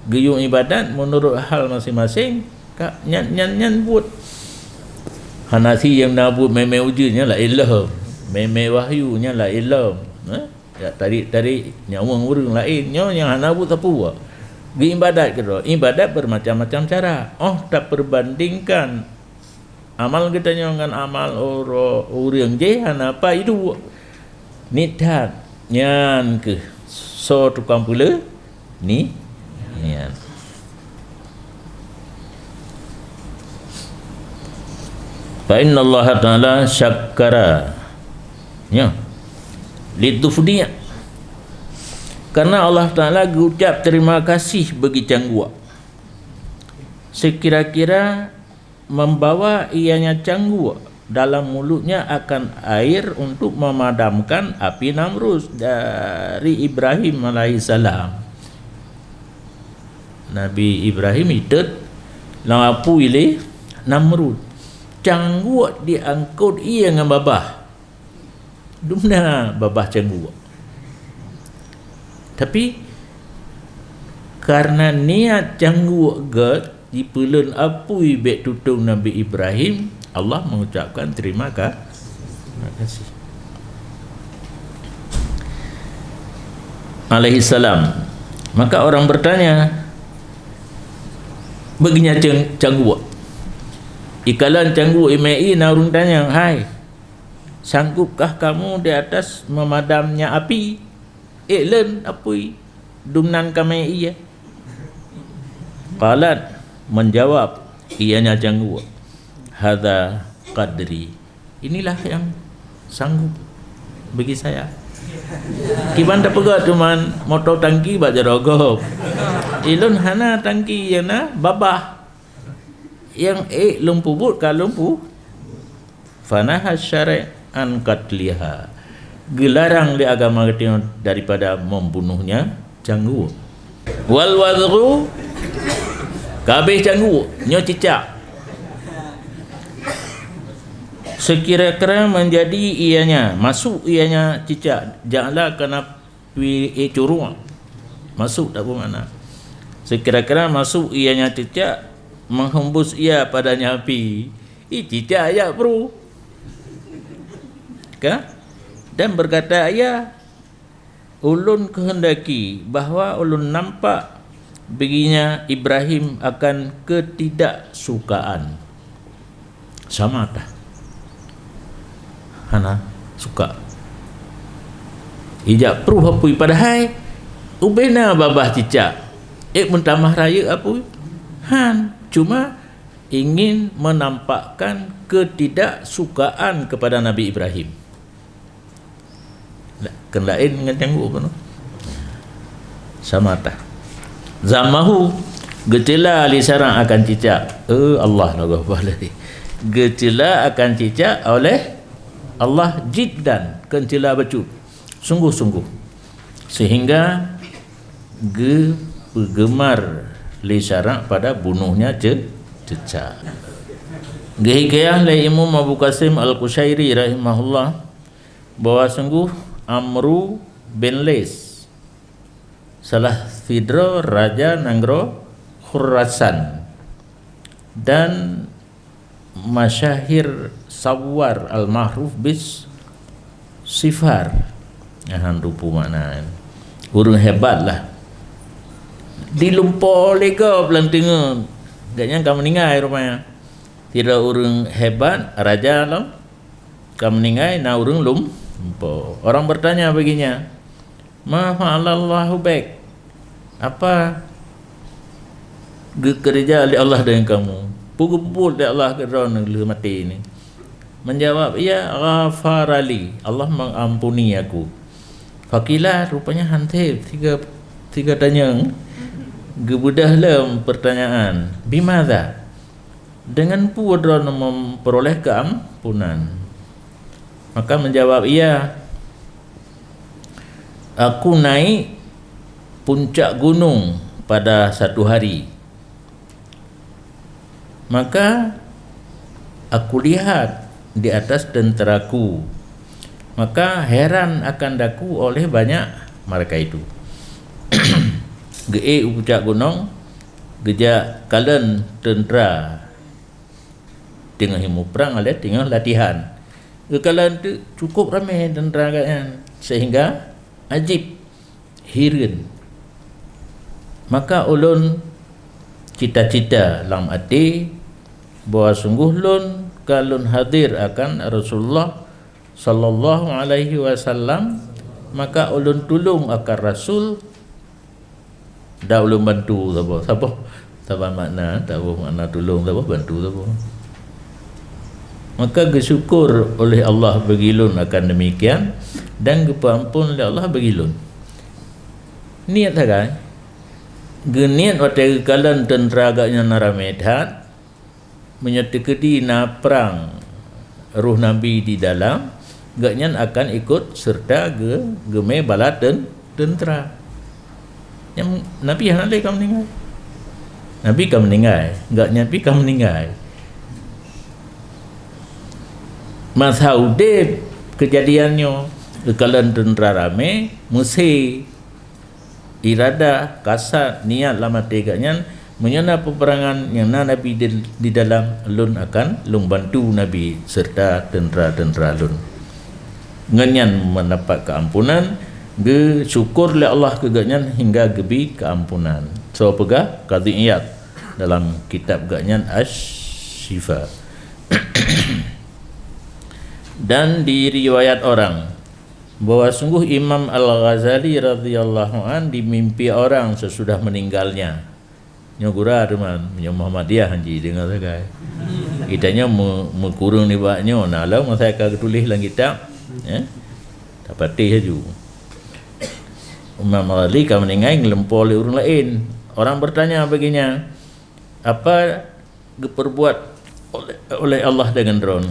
geuyue ibadat meunurot hal maséng-maséng, ka nyan, nyan, nyan buet. Hana si nyang na buet mé-mé ujeuen nyan laén lom, mé-mé wahyu nyan laén lom. Eh? Jak tarék-tarék nyawöng ureueng laén, nyoe nyang hana buet sapeue. Geuibadat keudroe, ibadat bermacam-macam cara. Oh, tapeubandingkan amal geutanyoe ngon amal uro-, ureueng jéh hana pai duek. Niet that, nyan kheueh soe tukang peule ni, nyan. Fa innallaha ta'ala syakkara. Ya. Litufdi'. Karena Allah Ta'ala geucap terima kasih bagi cangguek. Sekira-kira membawa ianya cangguek dalam mulutnya akan air untuk memadamkan api Namrud dari Ibrahim alaihissalam. Nabi Ibrahim itot lam apui lé Namrud. Cangguek diangkot ie ngon babah. Dumna babah cangguek. Tapi, karena niat cangguek gét jipeuleuen apui bèk tutong Nabi Ibrahim, Allah mengucapkan terima ka-, terima kasih. Alaihissalam. Maka orang bertanya, "Bagaimana cang-, cangguek?" Ikalon cangguek imei na ureueng tanya, "Hai, sanggupkah kamu di atas memadamnya api? Ék leuen apui dumnan kamé ie." Qalat, menjawab ianya cangguek, "Hadza qadri." Inilah yang sanggup bagi saya. Kiban tapeugah cuman moto tangki bak jaroe gob. Ilôn hana tangki, nyang na babah. Nyang ék lôn peubuet ka lôn pu-, fanaha syar'i an qatliha. Geularang lé agama geutanyoe daripada membunuhnya cangguek. Wal wadghu, ka abéh cangguek, nyoe cicak. Sekira-kira menjadi ianya, masuk ianya cicak, ja'ala kana fi curuq. Masuk tak bermakna. Sekira-kira masuk ianya cicak, menghembus ia padanya api. Ih, cicak jak pru. Ka? Dan berkata ia, "Ulôn keuhendaki bahwa ulôn nampak baginya Ibrahim akan ketidaksukaan." Sama tah. Hana suka. Ijak pruh apui padahai ubena babah cicak. Ék meutamah rayeuk apui? Han, cuma ingin menampakkan ketidaksukaan kepada Nabi Ibrahim. Keu laén ngon cangguek bunoe. Sama tah. Zammahu, geucela lé syara akan cicak. Eh, Allah lagoh balai. Geucela akan cicak oleh Allah jiddan, keucela bacut. Sungguh-sungguh. Sehingga geupeugeumar lé syara pada bunohnya ce-, cicak. Geuhikayah lé Imam Abu Qasim Al-Qushairi rahimahullah, bahwa sungguh Amru bin Lais, salah sidroe raja nanggroe Khurasan, dan Masyahir Sawwar al-ma'ruf bis Sifar. Nyan han teupeu makna nyan. Ureueng hebat lah. Dilumpo lé gob lam teungoh. Gobnyan ka meuninggai rupanya. Sidroe ureueng hebat, raja lom. Ka meuninggai, na ureueng lum-, lumpo. Orang bertanya baginya, "Ma fa'alallahu bik?" Apa geukeureuja lé Allah deungon kamu? Peue geupeubuet lé Allah keu droeneuh lheueh maté nyoe? Menjawab, "Ia ghafara li, Allah mengampuni aku." Faqila, rupanya han sép, siga, siga tanyong. Geubeudôh lom peurtanyaan, "Bimadza?" Dengan peue droeneuh memperoleh keampunan? Maka menjawab ia, "Aku naik puncak gunung pada satu hari. Maka aku lihat di atas tenteraku. Maka heran akan daku oleh banyak mereka itu." Geuék u pucak gunong, geujak kalon teuntera teungoh muprang, alèh teungoh latihan. Geukalon teuk cukup ramé teuntera gobnyan, sehingga ajib, hireuen. Maka ulôn cita-cita lam até bahwa sunggoh lôn ka lôn hadir akan Rasulullah sallallahu alaihi wasallam, maka ulôn tulông akan Rasul dan ulôn bantu saboh. Saboh, saboh makna, saboh makna tulông saboh, bantu saboh. Maka geusyukur oleh Allah bagi lôn akan demikian dan geupeuampon lé Allah bagi lôn. Niet sagai. Geuniet watèe geukalon teuntera gobnyan ramé that, meunyoe teukeudi na prang roh Nabi di dalam, gobnyan akan ikot serta geu-, geumé bala teun-, teuntera. Nyang Nabi hana lé ka meuninggai. Nabi ka meuninggai, gobnyan pih ka meuninggai. Masa udeb keujadian nyoe, geukalon teuntera ramé, meusé iradah, kasad, niet lam até gobnyan, "Meunyoe na peuperangan nyang na Nabi di, di dalam, lôn akan lôn bantu Nabi serta teuntera-teuntera lôn." Ngon nyan mendapat keampunan, geusyukur lé Allah keu gobnyan hingga geubi keampunan. Soe peugah? Qadhi Iyad dalam kitab gobnyan Asy-Syifa. Dan diriwayat orang bahwa sungguh Imam Al-Ghazali radhiyallahu an dimimpi orang sesudah meninggalnya. Nyoe gura teuma, nyoe Muhammadiyah han jideungoe sagai. Geutanyoe meu-, meukureueng nibak nyoe, na lom masa ka geutuléh lam kitab, eh? Tapatéh laju. Imam Ghazali ka meuninggai geulumpo lé ureueng laén. Orang bertanya baginya, "Apa geupeurbuat oleh, oleh Allah deungon droen?"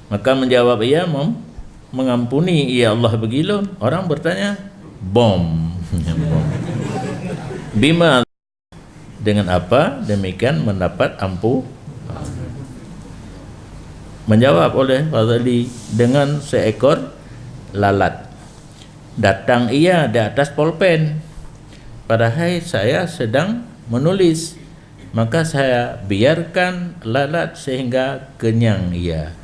Maka menjawab ia, "Mem-, mengampuni ia Allah bagi lôn." Orang bertanya, "Bom." Bom. "Bima?" Dengan apa demikian mendapat ampu-, menjawab oleh Ghazali, "Dengan seekor lalat. Datang ia di atas polpen, padahal saya sedang menulis. Maka saya biarkan lalat sehingga kenyang ia."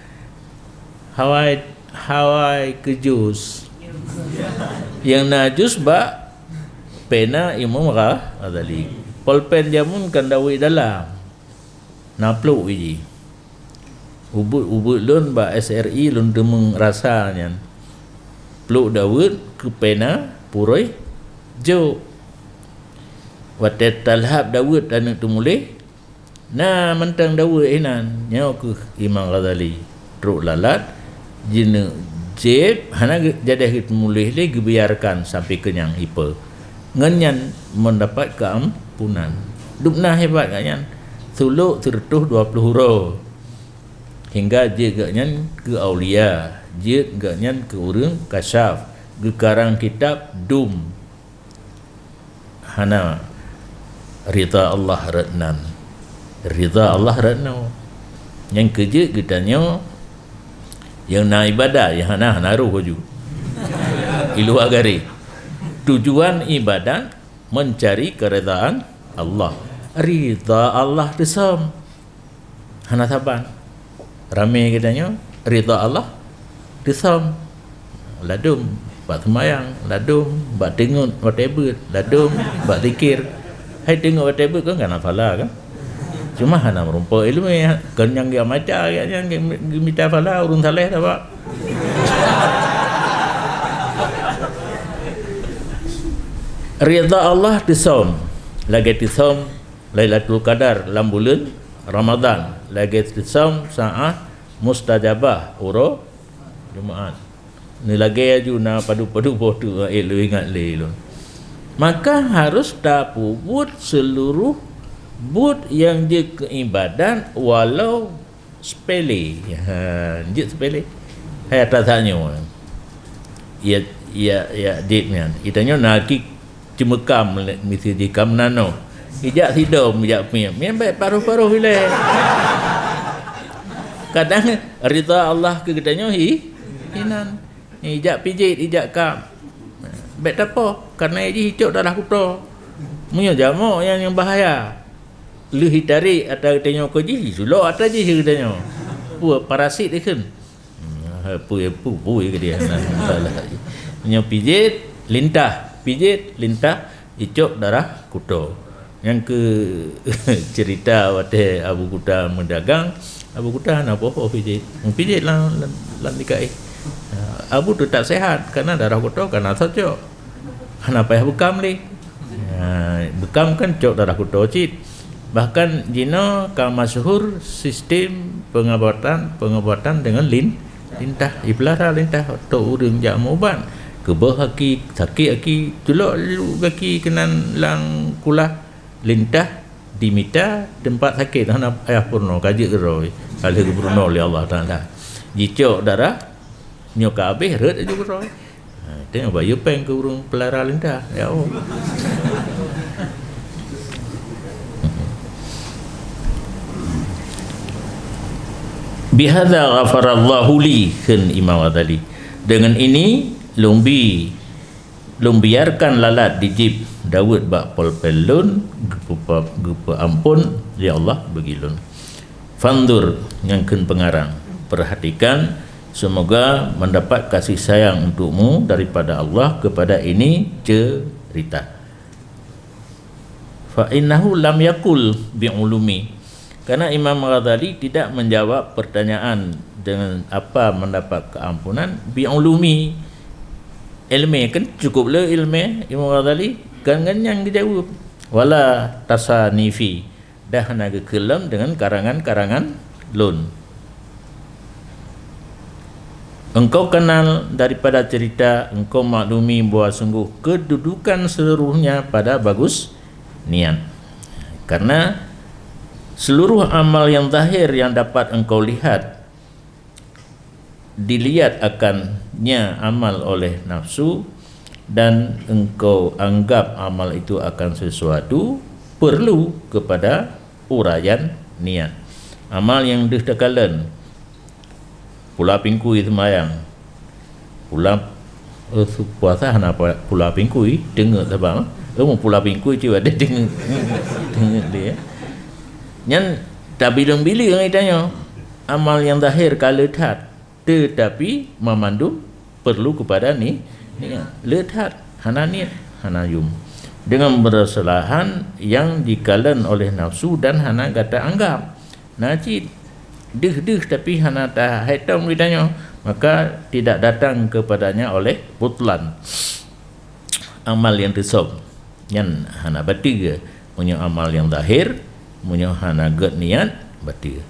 Hawai, hawai keu jus. Nyang na jus bak pena Imam Gha-, Ghazali. Polpen jameun kan dawet dalam. Na plôk jih. Ubeut-ubeut lôn bak S R I lôn teumeung rasa nyan. Plôk dawet keu pena puroh jok. Watèe talhab dawet aneuk teumuléh, na mantong dawet inan. Nyoe keuh Imam Ghazali trok lalat, jineuk jieb, hana geu-, jadeh geuteumuléh lé, geubiarkan sampai kenyang ipe. Ngon nyan mendapat keampunan. Dubna hebat gobnyan, sulok sireutôh dua ploh uroe. Hingga jeuet gobnyan keu aulia, jeuet gobnyan keu ureueng kasyaf, geukarang kitab dum. Hana ridha Allah rot nan. Ridha Allah rot nyoe. Nyang keujeuet geutanyoe, nyang na ibadat, nyang hana, hana roh laju. Di luwa garéh. Tujuan ibadat mencari keridhaan Allah. Ridha Allah teusöm. Hana saban. Ramé geutanyoe, ridha Allah teusöm. Ladôm bak seumayang, ladôm bak teungeut watèe beuet, ladôm bak zikir. Hai teungeut watèe beuet kan, kan hana phala kan? Cuma hana meurumpok ileumèe, kon nyang geumita, nyang geumita phala ureueng saleh tabak. Ridha Allah teusöm, lagèe teusöm Lailatul Qadar lam buleuen Ramadhan, lagèe teusöm saát mustajabah uroe Jumaat. Neulagèe laju na padub-padub boh teuk, eh, lôn ingat lé lôn. Maka harus tapeubuet seluruh buet nyang jeuet keu ibadat walau sepele. Ha, jeuet sepele. Hai ata tanyoe. Ya, ya, ya, jeuet nyan. Ita nyoe na ki ceumeukam miseue jih ka meunanoh. Ijak sidom, ijak miet. Miet bèk paroh-paroh ilèe. Kadang ridha Allah keu geutanyoe hi, hinan. Ijak pijet, ijak kap. Bèk tapoh, karena jih icok darah kuto. Meunyoe jamok nyan nyang bahaya. Lheueh itarek ata geutanyoe keu jih, isulok ata jih geutanyoe. Peue parasit ikheun. Hmm, peue, peue, peue ke dia. Nah, salah. Nyoe pijet, lintah. Pijet, lintah, icok darah kuto. Nyang keu cerita watèe Abu Kuta meudagang, Abu Kuta hana poh-poh pijet. Pijet lam, lam, lam dikaih. Abu teutap sehat, karena darah kuto ka na socok. Hana payah beukam lé. Ha, beukam kan cok darah kuto cit. Bahkan jinoe ka masyhur sistem pengobatan, pengobatan dengan lin-, lintah. Ipeulara lintah, tok ureueng jak meuubat. Keubeuh aki, sakét aki, culok lu gaki keunan lam kulah, lintah dimita teumpat sakét, hana payah peurunoe, ka jeuet keudroe. Ka lheueh geupeurunoe lé Allah Taala. Jicok darah, nyoe ka habéh, rhot laju keudroe. Ha, teuh bayeue péng keu ureueng peulara lintah. Ya Allah. "Bihadza ghafarallahu li," kheun Imam Ghazali. "Dengan ini, lôn bi, lôn biarkan lalat dijieb Daud bak polpèl lôn, geupeu-, geupeuamphon lé Allah bagi lôn." Fanzur, nyang kheun peungarang, perhatikan, semoga mendapat kasih sayang untukmu daripada Allah kepada ini cerita. Fa innahu lam yakul bi ulumi. Karena Imam Ghazali tidak menjawab pertanyaan dengan apa mendapat keampunan bi ulumi. Ilmu kan cukup le ilmu Imam Ghazali, kan ngon nyang dijawab. Wala tasanifi. Dah hana geukheun lom deungon karangan-karangan lôn. Engkau kenal daripada cerita, engkau maklumi bahwa sungguh kedudukan seluruhnya pada bagus niat. Karena seluruh amal yang zahir yang dapat engkau lihat, dilihat akannya amal oleh nafsu, dan engkau anggap amal itu akan sesuatu, perlu kepada uraian niat. Amal nyang deuh takalon, pula pingkui seumayang, pula, eh, puasa hana pa-, pula pingkui, teungeut saban. Eh, pula pingkui cuba deh teungeut. Teungeut dia. Nyan tabileung-bileung tanyoe. Amal nyang zahir ka le that, tetapi mamandum perlu kepada ni, niat. Le that, hana niet, hana yum. Dengan permasalahan yang dikalon oleh nafsu dan hana gata anggap. Na cit deuh-deuh tapi hana tahai tong geutanyoe, maka tidak datang kepadanya oleh butlan. Amal nyang teusöm nyan hana bateue. Meunyoe amal nyang zahir, meunyoe hana gét niat, bateue.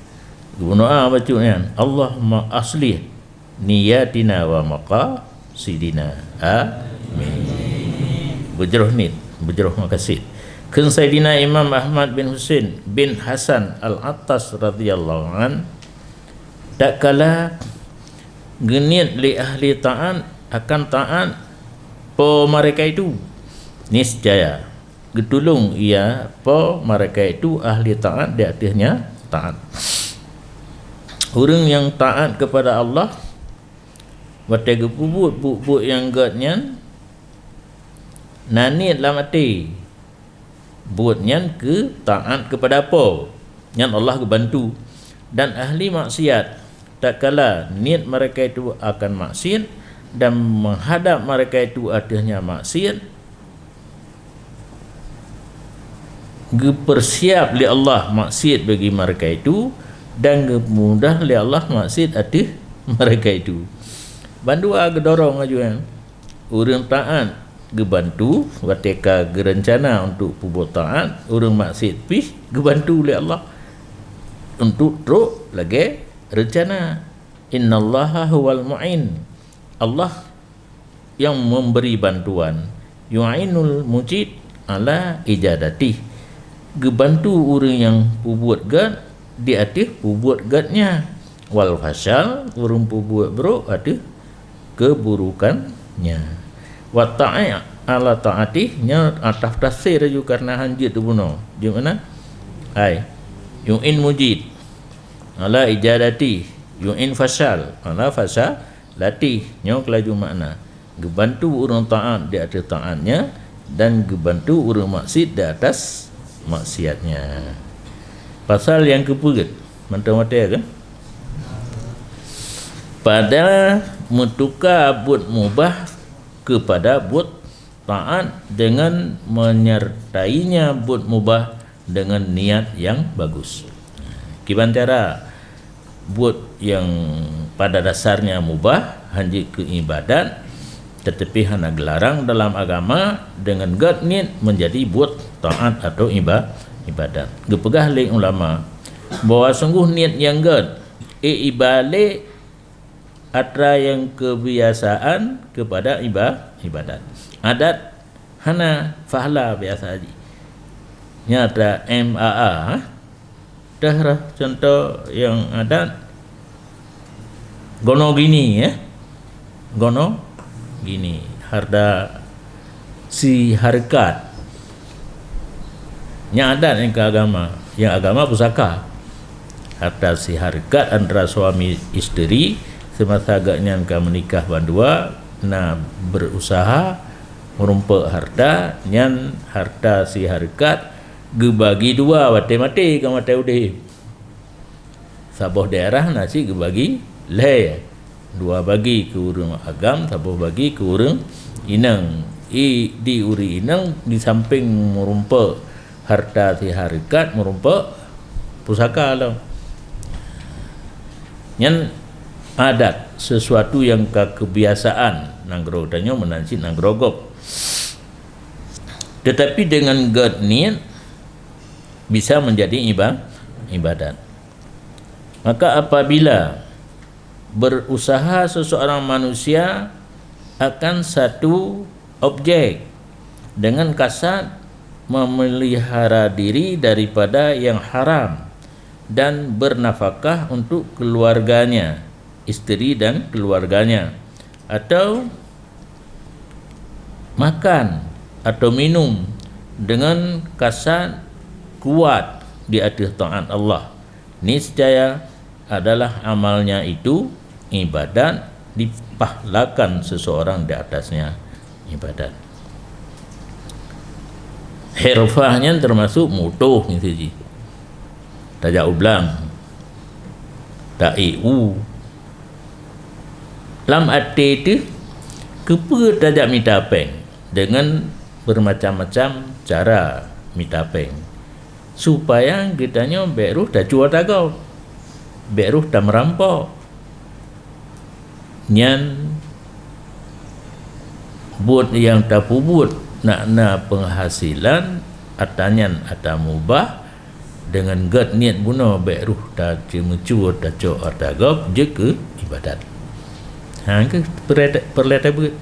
Geubunoe bacut nyan, "Allahumma aslih niyatina wa maqasidina." Amin. Beujroh niet, beujroh makasih. Kheun Saidina Imam Ahmad bin Husein bin Hasan Al-Attas radhiyallahu an, tatkala geuniet lé ahli taat akan taat po mereka itu, niscaya geutulông ia po mereka itu ahli taat di ateueh nya taat. Ureuëng nyang taat kepada Allah, watée geupeubuet buet-buet nyang gét nyan, na niet lam até, buet nyan keu taat kepada Po, nyan Allah geubantu. Dan ahli maksiat, tatkala niet mereka itu akan maksiat dan menghadap mereka itu ateueh nya maksiat, geupeursiap lé Allah maksiat bagi mereka itu dan geumudah lé Allah maksiat ateueh mereka itu. Bandua geudorong laju nyan. Ureuëng taát geubantu watée ka geureuncana untuk peubuet taát, ureuëng maksiat pih geubantu lé Allah untuk trok lagée reuncana. Innallaha huwal mu'in. Allah yang memberi bantuan, Yu'inul mujid ala ijadatih. Geubantu ureuëng nyang peubuet gét di ateueh peubuet gét nyan. Wal fashal, ureuëng peubuet brok ateueh keuburukan nyan. Wa ta'i ala ta'atih, nyan ataf tafsir laju karena han jeuet teubunoe. Di mana? Hai. Yu'in mujid ala ijadatih. Yu'in fashal ala fashalatih. Nyoe keulaju makna. Geubantu ureuëng taát di ateueh taátnya dan geubantu ureuëng maksiat di atas maksiatnya. Pasal nyang keupeuet, mantong watée kan? Pada meutuka buet mubah kepada buet taát dengan menyertainya buet mubah dengan niat yang bagus. Kiban cara buet nyang pada dasarnya mubah, hana jeuet keu ibadat, tetapi hana geularang dalam agama, dengan gét niet menjadi buet taát atau iba-, ibadat. Geupeugah lé ulama bahwa sungguh niet nyang gét, eh, ibadat atra nyang kebiasaan kepada iba-, ibadat. Adat hana, fahla biasa jih. Nyata M A A, eh? Dah lah contoh nyang adat gono gini, eh? Gono gini. Harta si hareukat. Nyang adat nyang keu agama, nyang agama pusaka. Harta si hareukat antara suami isteri, semasa geuhnyan ka meunikah bandua, na berusaha meurumpok harta, nyan harta si hareukat geubagi dua watée maté ngon watée udeb. Saboh daerah na cit geubagi lhée, dua bagi keu ureuëng agam, saboh bagi keu ureuëng inong. I, di ureuëng inong di samping meurumpok harta si hareukat, meurumpok pusaka lom. Nyan adat, sesuatu nyang ka kebiasaan nanggroe tanyoe meunan cit nanggroe gob. Tetapi dengan gét niet bisa menjadi iba-, ibadat. Maka apabila berusaha seseorang manusia akan satu objek dengan kasat memelihara diri daripada yang haram dan bernafkah untuk keluarganya, isteri dan keluarganya, atau makan atau minum dengan kasat kuat di ateueh taát Allah, niscaya adalah amalnya itu ibadat, dipahlakan seseorang di atasnya ibadat. Hirfah nyan termasuk mutoh miseue jih. Tajak u blang, taék u. Lam até teuh, keupeue tajak mita péng? Dengan bermacam-macam cara mita péng. Supaya geutanyoe bék rôh tacue ata gob, bék rôh tameurampok. Nyan buet nyang tapeubuet nak na penghasilan, ata nyan ata mubah, dengan gét niet bunoe bék rôh taceumeucue tacok ata gob jeuet keu ibadat. Ha, keuh peureulée, peureulée tabeuet.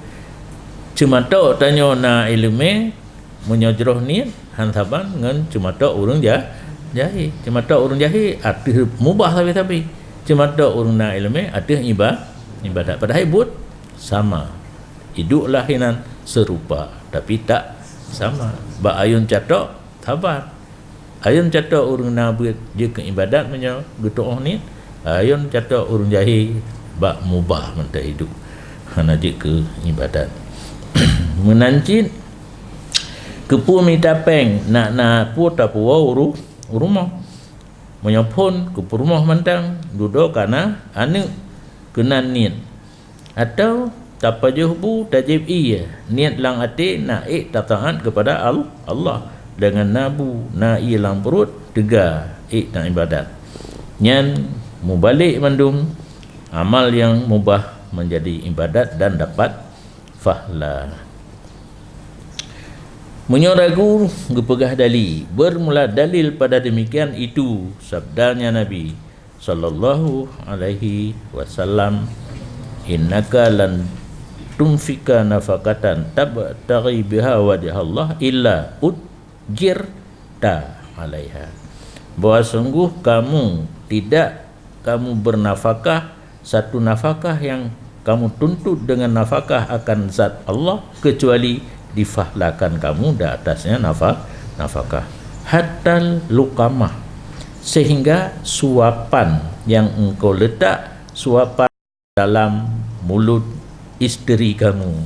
Ceumatok tanyoe na iéleumé, meunyoe jroh niet, han saban ngon ceumatok ureuëng ja-, jahé. Ceumatok ureuëng jahé ateueh mubah sabe-sabe. Ceumatok ureuëng na iéleumé ateueh iba-, ibadat. Padahai buet sama. Iduek lah hinan serupa, tapi tak sama. Bak ayun catok, saban. Ayun catok ureuëng na beuet jeuet keu ibadat meunyoe geutuoh niet, ayun catok ureuëng jahé bak mubah mantong iduek, hana jeuet keu ibadat. Meunan cit, keupeue mita péng nak na peue tapuwoe u ru-, u rumoh. Meunyoe phon keu peurumoh mantong, dudoe ka na aneuëk keunan niet. Atawa tapajoh bu tajieb ié, niet lam até na ék tataát keupada Al-, Allah, deungon na bu, na ié lam pruet teuga ék taibadat. Nyan mubalek mandum amal nyang mubah meunjadi ibadat dan dapat fahla. Meunyoe ragu, geupeugah dali, bermula dalil pada demikian itu sabdanya Nabi, sallallahu alaihi wasallam, "Innaka lan tunfika nafaqatan tabtaghi biha wajhallah illa ujirta alaiha. Bahwa sungguh kamu tidak, kamu bernafakah satu nafakah yang kamu tuntut dengan nafakah akan zat Allah, kecuali dipahlakan kamu di atasnya nafa-, nafakah. Hatal luqamah, sehingga suapan yang engkau letak, suapan dalam mulut isteri kamu,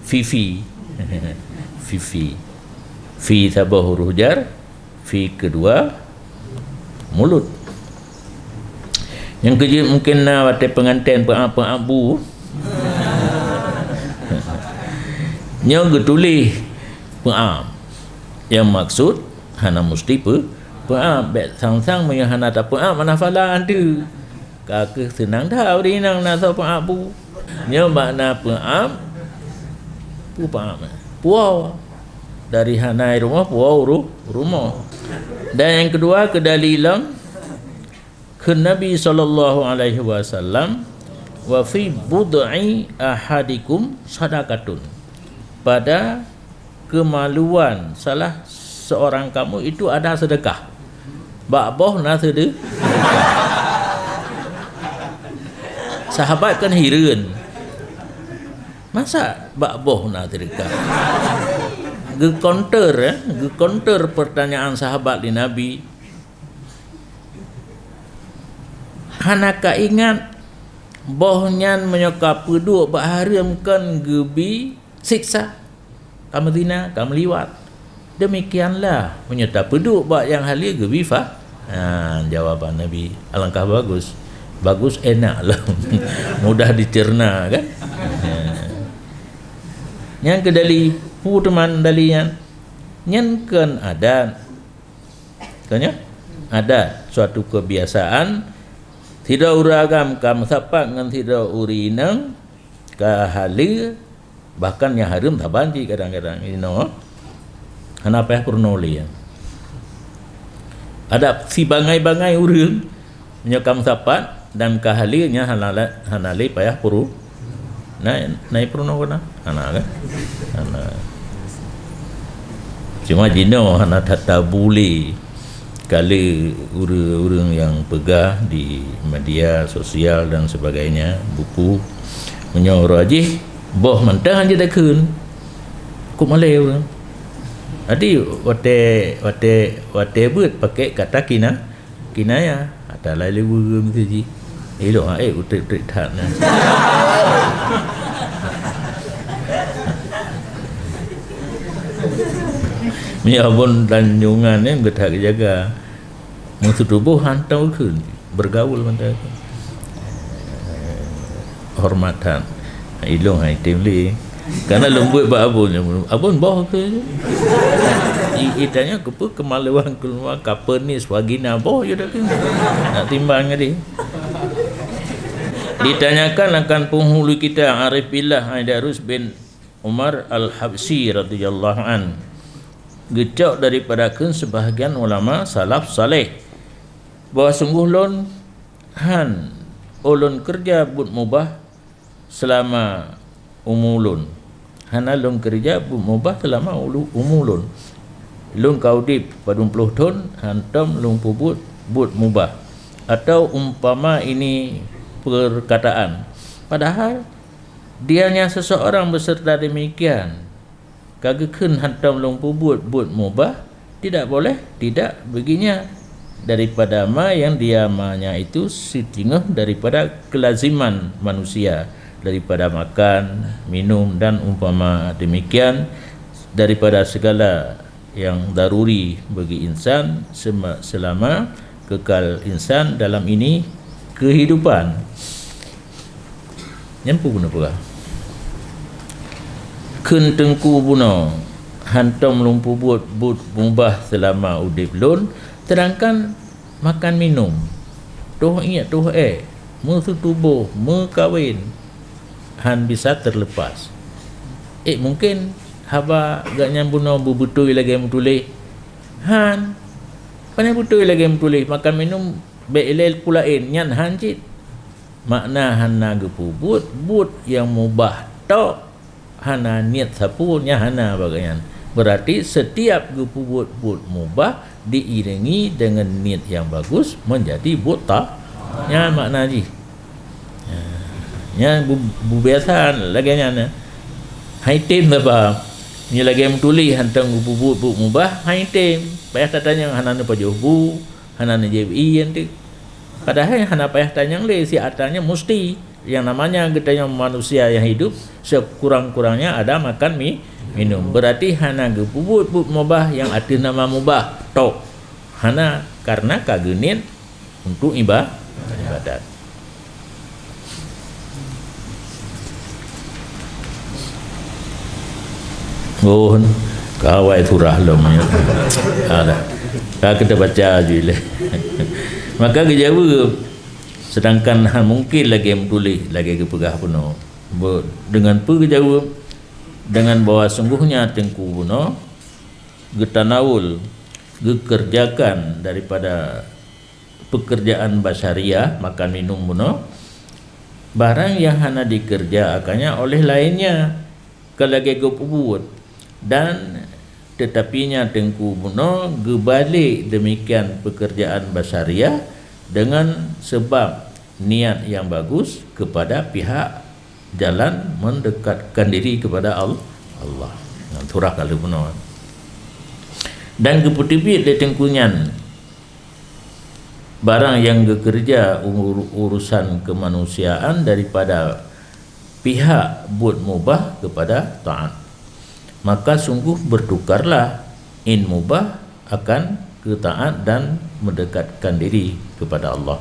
Fifi. Fifi. Fi saboh huruf jar, fi kedua mulut. Nyang keujeuet mungken na watée peunganten peuab-peuab bu. Nyoe geutuléh peuab. Nyang maksud hana musti peu-, peuab. Bék sang-sang meunyoe hana tapeuab, mana phala tu. Ka keuh seunang that ureuëng inong na soe peuab bu. Nyoe makna peuab, peue peuab? Puwoe. Dari hana rumoh, puwoe ru-, rumoh. Dan nyang keudua, keudali lom, kheun Nabi sallallahu alaihi wasallam, "Wa fi bud'i ahadikum sadaqatun." Pada kemaluan salah seorang kamu itu ada sedekah. Bak boh na sede-, sahabat kan hireuen. Masa bak boh na sedekah? Geukonter, eh, geukonter pertanyaan sahabat di Nabi. Hana ka ingat, boh nyan meunyoe ka peuduek bak hareuem kon geubi siksa, ka meuzina, ka meuliwat. Demikianlah meunyoe tapeuduek bak nyang haleue geubi fa-, ha, jawaban Nabi alangkah bagus. Bagus, enak lom. Mudah dicerna, kan? Ha. Nyang keudali, peue teuma dali nyan? Nyan kon adat. Tanya? Adat, suatu kebiasaan, sidroe ureuëng agam ka meusapat ngon sidroe ureuëng inong ka haleue, bahkan nyang hareuem saban cit kadang-kadang. Inoe hana payah peurunoe lé. Adat sibangai-bangai ureuëng, meunyoe ka meusapat dan ka haleue, nyan hana la-, hana lé payah peurunoe. Na, na peurunoe keu na? Hana kan? Hana. Cuma jinoe hana that tabu lé. Ka lé ureuëng-ureuëng nyang peugah di media sosial dan sebagainya, buku. Meunyoe uroe jih, boh mantong han jeuet takheun. Kok malée ureuëng. Jadi, watée, watée, watée beuet pakai kata kina-, kinaya, ata lai lé ureuëng meuseujid. Ilong, eh, utek-utek that na. Meunyoe abon dan nyungan nyan geutak geujaga. Meuseutuboh hantom kheun, bergaul mantong. Hormatan. Ilong hai tem lé. Karena leumbut bak abon, abon boh keu. I-, itanya keupeue kemaluan keuluwa kapenis vagina boh, ya dah keu. Nak timbang tadi. Ditanyakan akan penghulu kita, Arif Billah Aidarus bin Umar Al-Habsyi radhiyallahu an, geucok daripada kheun sebahagian ulama salaf saleh, bahwa sungguh lôn han ulôn keureuja buet mubah seulama umu lôn. Hana lôn keureuja buet mubah seulama ulu-, umu lôn. Lôn ka udeb padum ploh thon, hantom lôn peubuet buet mubah. Atau umpama ini perkataan, padahal dianya seseorang beserta demikian ka geukheun hantom lôn peubuet buet mubah, tidak boleh tidak baginya daripada ma yang dia manya itu sitingoh daripada kelaziman manusia, daripada makan, minum, dan umpama demikian, daripada segala yang daruri bagi insan sema-, selama kekal insan dalam ini kehidupan. Nyan peue bunoe peugah? Kheun teungku bunoe, hantom lôn peubuet buet mubah seulama udeb lôn, sedangkan makan minum, toh iék toh ék, meuseutuboh, meukawen, han bisa terlepas. Eh, mungken haba gobnyan bunoe beubeutôi lagée meutuléh? Han. Pane beutôi lagée meutuléh, makan minum bék ilée peue laén, nyan han cit. Makna hana geupeubuet buet nyang mubah tok, hana niet sapeue, nyan hana bagian. Berarti setiap geupeubuet buet mubah diiringi dengan niet yang bagus, menjadi buet ta-, nyan makna jih. Nyan bu-, bu biasa lagèe nyan. Hai tem saban. Nyoe lagèe meutuléh hantom geupeubuet buet mubah, hai tem. Payah tatanyong hana neupajoh bu, hana neujép ié teuk. Padahai hana payah tanyong lé, siat tanyoe musti. Yang namanya geutanyoe manusia yang hidup, sekurang-kurangnya ada makan mi-, minum. Berarti hana geupeubuet buet mubah yang ateueh nama mubah tok. Hana, karena ka geuniet untuk iba-, ibadat. Oh, ka awai surah lom, ya. Alah. Ka kita baca je leh. Maka geujaweueb, sedangkan hana mungkin lagèe meutuléh, lagèe geupeugah bunoe. Be-, dengan peue geujaweueb? Dengan bahwa sungguhnya Teungku bunoe geutanawul, geukeureujakan daripada pekerjaan basyariah, makan minum bunoe, barang yang hana dikeureuja akannya oleh lainnya, ka lagèe geupeubuet. Dan tetapinya Teungku bunoe geubalek demikian pekerjaan basyariah dengan sebab niat yang bagus kepada pihak jalan mendekatkan diri kepada Al-, Allah. Nah, surah ka lheueh bunoe. Dan geupeuteubiet lé Teungku nyan barang nyang geukeureuja ur-, urusan keumanusiaan daripada pihak buet mubah keupada taát. Maka sungguh beutukarlah in mubah akan keu taát dan meudekatkan diri keupada Allah.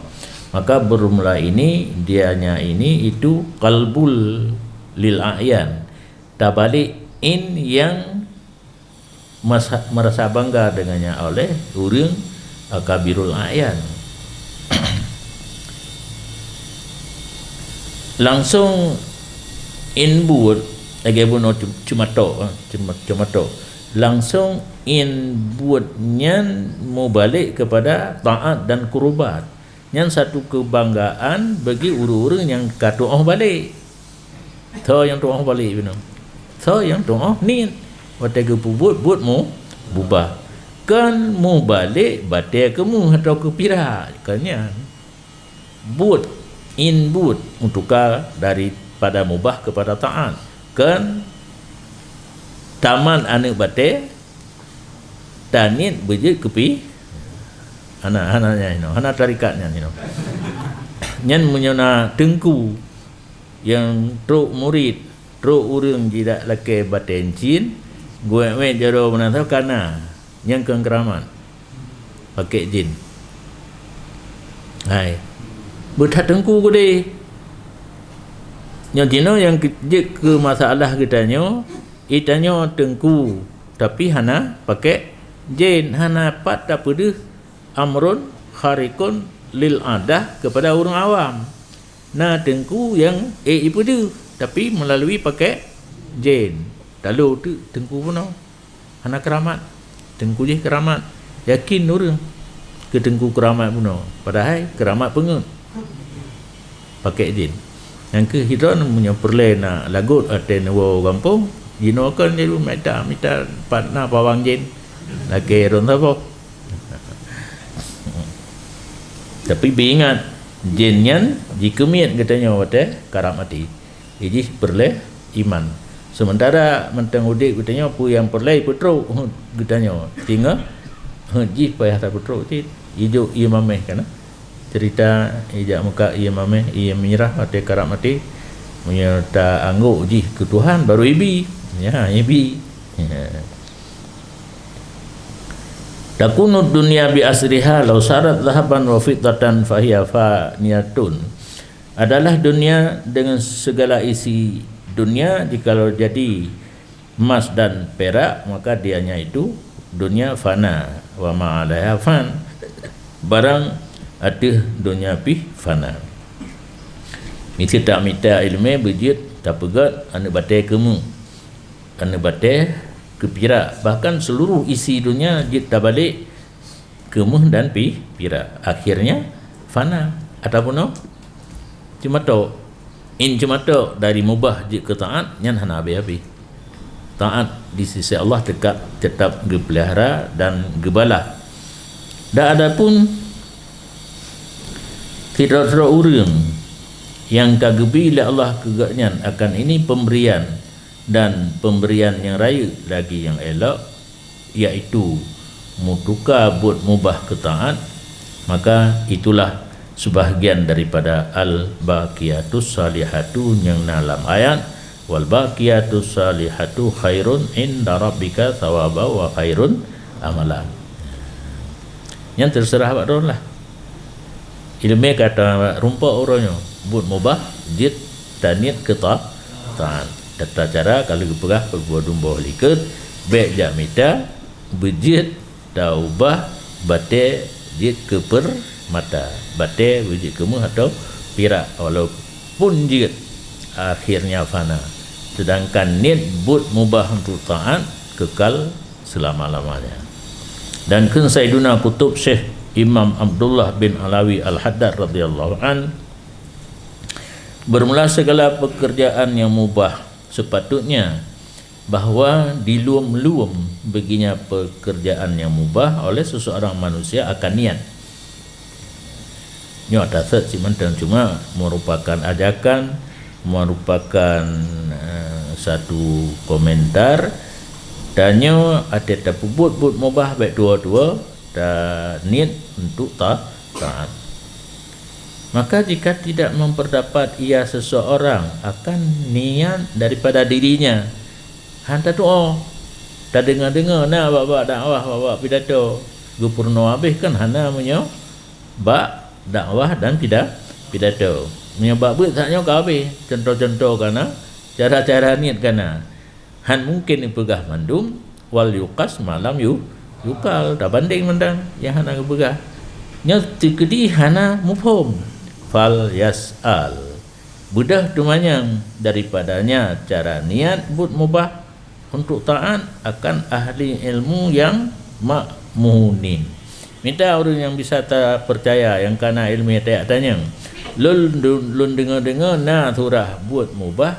Maka beurmula ini, dianya ini itu qalbul lil a'yan, tabalek in nyang masa-, merasa bangga dengannya oleh ureuëng akabirul a'yan. Langsong in buet, lagèe bunoe cu-, cumatok, eh, cuma-, cumatok. Langsong in buet nyan mubalek keupada taát dan kurbat. Nyan satu keubanggaan bagi ureuëng-ureuëng nyang ka tuoh balek. Soe nyang tuoh balek bunoe? Soe nyang tuoh niet. Watèe geupeubuet buet mu-, mubah. Kon mubalek batèe keumeuh atawa keupirak. Kon nyan. Buet, in buet, meutuka daripada mubah keupada taát. Kon tamat aneuk batèe, taniet beujeuet keupi-, hana, hana nyan inoe, hana tarekat nyan inoe. Nyan meunyoe na teungku nyang trok murit, trok ureuëng jidak lakèe batèe cin, geuwét-wét jaroe meunan saboh ka na, nyang keu keuramat. Pakèk jén. Hai. Beuthat teungku keudéh. Nyoe jinoe nyang keu-, jeuet keu masalah geutanyoe, i tanyoe teungku, tapi hana pakèk jén, hana pat tapeudeuh amrun khariqun lil adah keupada ureuëng awam. Na teungku nyang ék ipeudeuh, tapi meulalui pakèk jén. Talo teuk teungku bunoe. Hana keuramat. Teungku jih keuramat. Yakin ureuëng keu teungku keuramat bunoe, padahai keuramat peungeuet. Pakèk jén. Nyang keuh hidron meunyoe peureulèe na lagot watèe neuwoe gampông, jinoe kon jadu mita, mita pat na pawang jén. Lakèe droen saboh. Tapi beuingat, jén nyan jikeumiet geutanyoe watèe karab maté. Jih peureulèe iman. Sementara mantong udép geutanyoe, peue nyang peureulèe peutrok geutanyoe. Singoh jih payah tapeutrok cit. Ijok ié mamèh kana. Cerita ijak muka ié mamèh, ié mirah watèe karab maté. Meunyoe ta anggok jih keu Tuhan, baru ibi. Ya, ibi. Takunu dunya bi asriha law sarat zahaban wa fiddatan fahiya faniyatun. Adalah dunia dengan segala isi dunia, jikalau jadi emas dan perak, maka dianya itu dunia fana, wa ma alaiha fan. Barang ateueh dunia pih fana. Miseue tamita ileumèe beujeuet tapeugöt aneuk batèe keumeuh, aneuk batèe keupirak, bahkan seluruh isi dunia jeuet tabalek keumeuh dan pi-, pirak. Akhirnya fana. Ataupun oh, cuma tok. In ceumatok dari mubah jeuet keu taát, nyan hana habéh-habéh. Taát di sisi Allah teuka-, teutap geupeulihara dan geubalah. Dan adapun sidroe-droe ureuëng nyang ka geubri lé Allah keu gobnyan akan ini pemberian, dan pemberian nyang rayeuk lagi nyang élok, yaitu meutuka buet mubah keu taát, maka itulah sebahagian daripada al-baqiyatus shalihatu nyang na lam ayat, "Wal baqiyatus shalihatu khairun inda rabbika thawaba wa khairun amala." Nyan teuseurah bak droe lah. Ileumé ka tarumpok uroe nyoe, buet mubah jeuet taniet keu ta-, taát. Tata cara ka lheueh geupeugah peubuet dumboh likot, bék jak mita, beujeuet taubah batée jeuet keu peurmata, batée beujeuet keu méuh atau pirak, walaupun jeuet akhirnya fana. Sedangkan niet buet mubah untuk taát kekal selama-lamanya. Dan kheun Saiduna Kutub Syekh Imam Abdullah bin Alawi Al-Haddad radhiyallahu an, bermula segala pekerjaan yang mubah sepatutnya bahwa dilum-lum baginya pekerjaan yang mubah oleh seseorang manusia akan niat. Nyoe taseuet cit mantong, cuma merupakan ajakan, merupakan, eh, satu komentar. Tanyoe até tapeubuet buet mubah bék tuwo-tuwo, taniet untuk ta-, taát. Maka jika tidak memperdapat ia seseorang akan niat daripada dirinya, han tatuoh. Tadeungoe-deungoe na bak-bak dakwah, bak-bak pidato. Geupeurunoe habéh kan hana meunyoe bak dakwah dan pida-, pidato. Meunyoe bak beuet saat nyoe ka habéh, cuntoh-cuntoh ka na, cara-cara niet ka na. Han mungken ipeugah mandum, wal yuqas ma lam yu-, yuqal, tabandeng mantong nyang hana geupeugah. Nyoe teukeudi hana muphom. Fal yas'al. Beudôh teumanyong daripadanya cara niat buet mubah untuk taát akan ahli ilmu yang ma'munin. Mita ureuëng nyang bisa tapeucaya, nyang kana iéleumé tajak tanyong. Lôn, lôn deungoe-deungoe na surah buet mubah,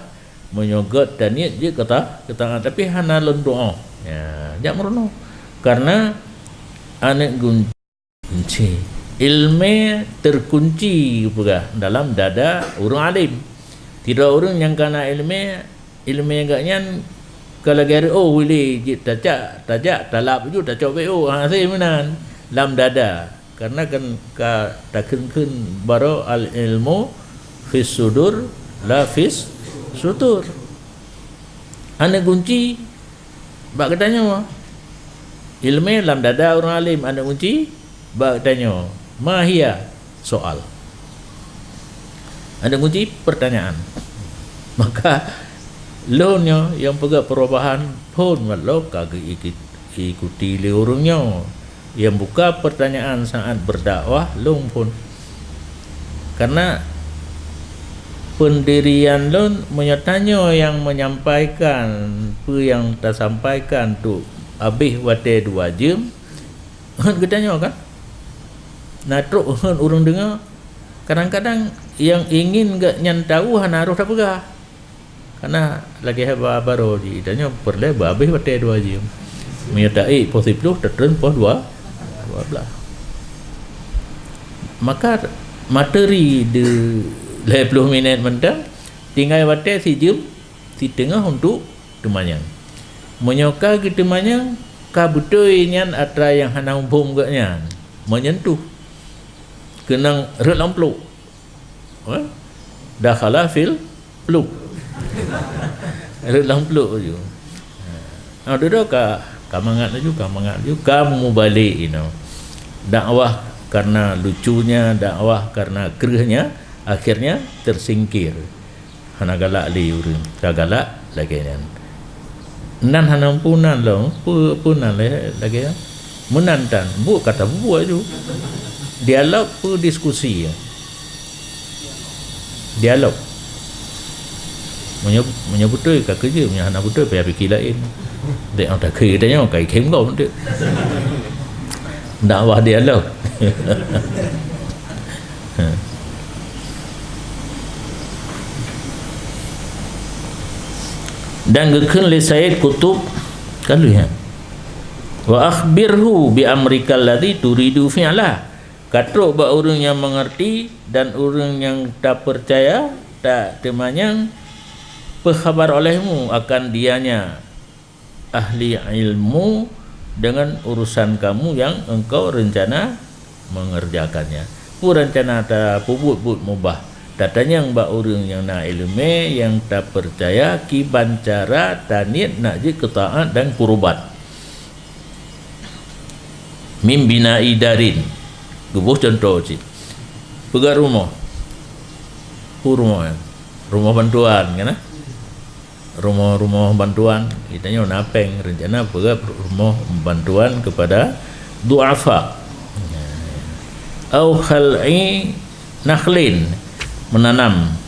meunyoe gét taniet jeuet keu ta-, keu taát, tapi hana lôn tuoh. Ya, jak meurunoe. Karena aneuëk gun-, kunci. Iéleumé teukunci geupeugah dalam dada ureuëng além. Sidroe ureuëng nyang kana iéleumé, iéleumé gobnyan ka lagée reuôh wilée jeuet tacak, tajak, talab ju tacok bék, ha, hase meunan lam dada. Karena kan ka takheun-kheun baroe al-ilmu fis sudur la fis sudur. Aneuëk gunci bak geutanyoe. Iéleumé lam dada ureuëng além, aneuëk gunci bak geutanyoe. Ma hiya soal. Aneuëk gunci pertanyaan. Maka lôn nyoe nyang peugah perubahan phon wat lôn ka geuikut-, ikuti lé ureuëng nyoe. Nyang buka pertanyaan saat berdakwah lôn phon. Karena pendirian lôn meunyoe tanyoe nyang menyampaikan peue nyang tasampaikan tu habéh watée dua jeuem, ngon geutanyoe kan? Na trok ngon ureuëng deungoe, kadang-kadang nyang ingin gobnyan tahu hana roh tapeugah. Karena lagée haba baroe jih, tanyoe peureulée beuhabéh watée dua jeuem. Meunyoe taék poh siploh, tatreun poh dua, dua blaih. Maka materi di lhée ploh minét mantong, tinggai watée sijeuem siteungoh untuk teumanyong. Meunyoe ka geuteumanyong, ka beutôi nyan atra nyang hana muphom gobnyan, meunyentuh keunong rhot lam pluek. Eh? Dakhala fil pluek. Rhot lam pluek laju. Ha, dudoe ka, ka mangat laju, ka mangat laju, ka mubalek inoe. Dakwah karena lucunya, dakwah karena kreuhnya, akhirnya tersingkir. Hana galak lé ureuëng, ka galak lagée nyan. Nan hana peue nan lom, peue, peue nan lé-, lagée nyan. Meunan tan, buet ka tabubuet ju. Dialog peue diskusi. Dialog. Meunyoe, meunyoe beutôi ka keujeuet, meunyoe hana beutôi payah pike laén. Dek nyang takheun tanyoe ka ikhém gob dek. Dakwah dialog. Dan geukheun lé Sayyid Qutb, ka lheueh nyan, "Wa akhbirhu bi amrikal ladzi turidu fi'lah." Ka trok bak ureuëng nyang meungerti dan ureuëng nyang tapeucaya, ta-, teumanyong, peuhabar olehmu akan dianya ahli ilmu dengan urusan kamu yang engkau rencana mengerjakannya. Peue rencana tapeubuet buet mubah? Tatanyong bak ureuëng nyang na iéleumé nyang tapeucaya kiban cara taniet nak jeuet keu taát dan kurban. Min bina'i darin. Geuboh cuntoh cit. Peugah rumoh. Peue rumoh nyan? Rumoh bantuan, kan, eh? Rumoh-rumoh bantuan, geutanyoe na péng, rencana peugah rumoh bantuan kepada du'afa. Au khal'i nakhlin, menanam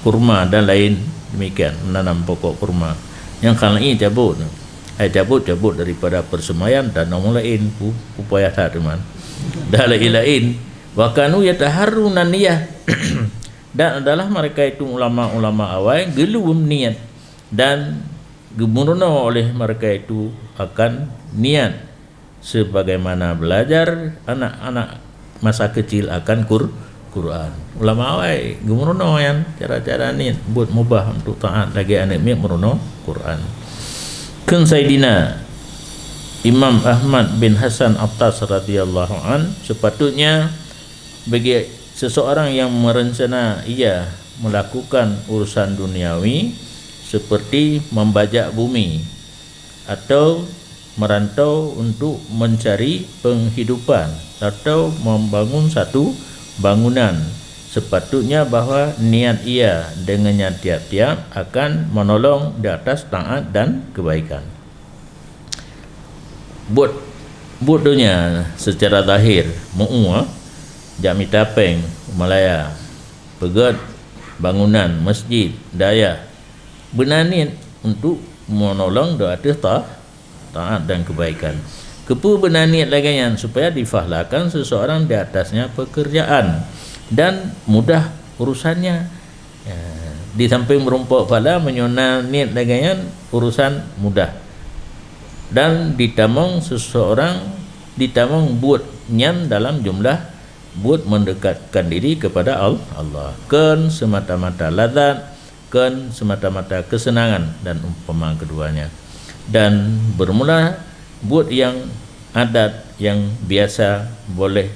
kurma dan lain demikian, menanam pokok kurma. Nyang khal'i cabot, ai cabot, cabot daripada persemaian dan nyang lain, pu-, peue payah that teuma. Dan lain-lain. Wa kanu yataharruna niyah. Dan adalah mereka itu ulama-ulama awai geulom niat dan geumeurunoe oleh mereka itu akan niat, sebagaimana belajar anak-anak masa kecil akan Qur-, Quran. Ulama awai geumeurunoe nyan cara-cara niat buet mubah untuk taát lagée aneuëk miet meurunoe Quran. Kheun Saidina Imam Ahmad bin Hasan Attas radhiyallahu an, sepatutnya bagi seseorang yang merencana ia melakukan urusan duniawi seperti membajak bumi atau merantau untuk mencari penghidupan atau membangun satu bangunan, sepatutnya bahwa niat ia dengannya tiap-tiap akan menolong di atas taat dan kebaikan. Buet, buet donya secara zahir, meu-ue, jak mita péng, malaya, peugét bangunan, masjid, dayah, beuna niet untuk meunolong di ateueh ta-, taát dan keubaikan. Keupeue beuna niet lagée nyan? Supaya dipahlakan seseorang di atasnya pekerjaan dan mudah urusannya. Ya, di samping meurumpok pahala, meunyoe na niet lagée nyan, urusan mudah. Dan ditamong seseorang, ditamong buet nyan dalam jumlah buet mendekatkan diri kepada Al-, Allah. Kon semata-mata lazat, kon semata-mata kesenangan dan umpama keduanya. Dan bermula buet yang adat, yang biasa, boleh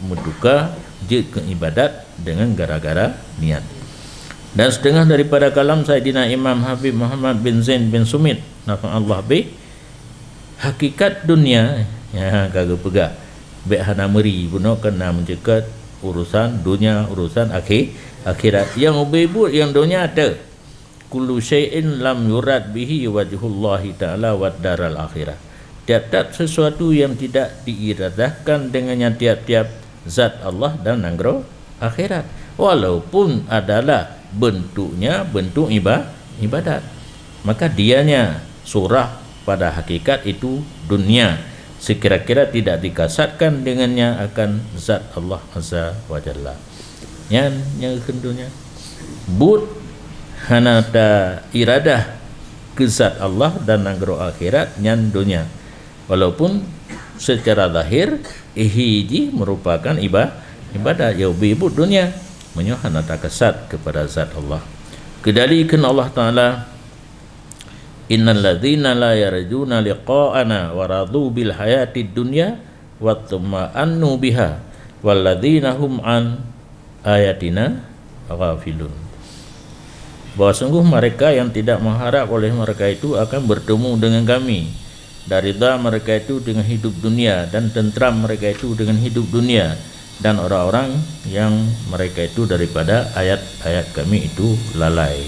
meutuka jeuet keu ibadat deungon gara-gara niet. Dan setengah daripada kalam Saidina Imam Habib Muhammad bin Zain bin Sumit, nafa'allah bih, hakikat dunia, ya, ka geupeugah, bék hana meuri, bunoe keu na meuceukat urusan dunia, urusan akhi-, akhirat. Nyang ubé buet nyang dunia teuh. Kullu syai'in lam yurad bihi wajhullahi ta'ala wad daral akhirah. Tiap-tiap sesuatu yang tidak diiradahkan dengannya tiap-tiap zat Allah dan nanggroe akhirat, walaupun adalah bentuknya bentuk iba-, ibadat, maka dianya surah pada hakikat itu dunia, sekira-kira tidak dikasatkan dengannya akan zat Allah Azza wa Jalla. Nyan nyang kheun dunia. Buet hana ta iradah keu zat Allah dan nanggroe akhirat, nyan dunia. Walaupun secara zahir, ihi jih merupakan iba-, ibadat, ya ubé buet dunia, meunyoe hana takeusat kepada zat Allah. Keudali kheun Allah Taala, "Innal ladzina la yarjuna liqa'ana wa radu bil hayatid dunya watma'annu biha, walladzina hum an ayatina ghafilun." Bahwa sungguh mereka yang tidak mengharap oleh mereka itu akan bertemu dengan Kami, dan rida mereka itu dengan hidup dunia, dan tentram mereka itu dengan hidup dunia, dan orang-orang yang mereka itu daripada ayat-ayat Kami itu lalai.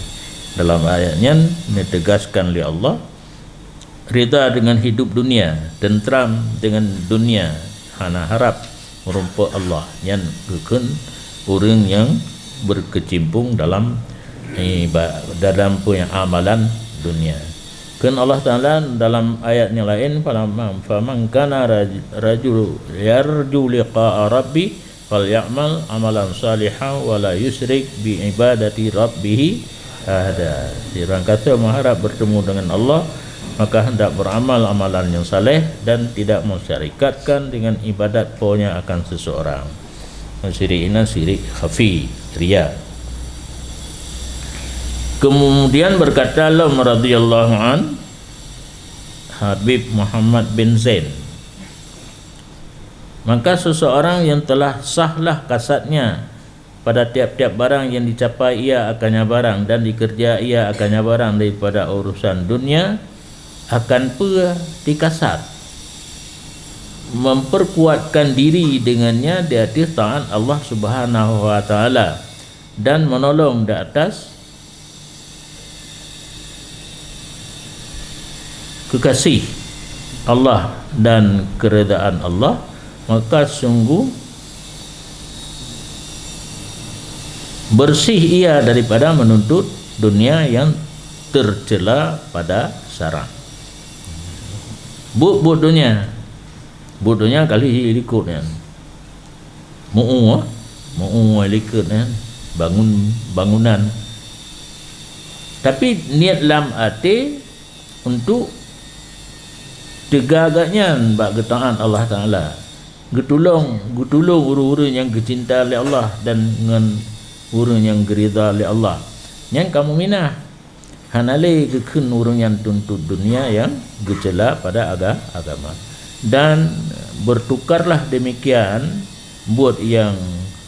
Dalam ayat nyan neutegaskan lé Allah, rida dengan hidup dunia, tentram dengan dunia, hana harap meurumpok Allah, nyan geukheun ureuëng nyang berkecimpung dalam iba-, dalam peue nyan, amalan dunia. Kheun Allah Taala dalam ayat nyang laén, "Falamma, faman kana raj-, rajul yarju liqa'a rabbi, falya'mal amalan salihan wa la yusyrik bi ibadati rabbihi Ahada. Sirang kata mengharap bertemu dengan Allah, maka hendak beramal amalan yang saleh dan tidak mensyarikatkan dengan ibadat Po-Nya akan seseorang. Syirik ini syirik khafi, riya. Kemudian berkata lom radhiyallahu an, Habib Muhammad bin Zain, maka seseorang yang telah sahlah kasadnya pada tiap-tiap barang yang dicapai ia akannya barang dan dikerja ia akannya barang daripada urusan dunia, akan peue dikasat, memperkuatkan diri dengannya di atas taat Allah Subhanahu wa Taala dan menolong di atas kekasih Allah dan keredaan Allah, maka sungguh bersih ia daripada menuntut dunia yang tercela pada syarak. Buet-buet dunia, buet dunia kali likot nyan. Mu'u, mu'u likot nyan, bangun, bangunan. Tapi niat lam até untuk teuga gobnyan bak geutaat Allah Taala, geutulông, geutulông ureuëng-ureuëng nyang geucinta lé Allah dan ngon ureuëng nyang geuridha lé Allah. Nyan ka meuminah, hana lé geukheun ureuëng nyan tuntut dunia nyang geucela pada aga-, agama. Dan bertukarlah demikian buet nyang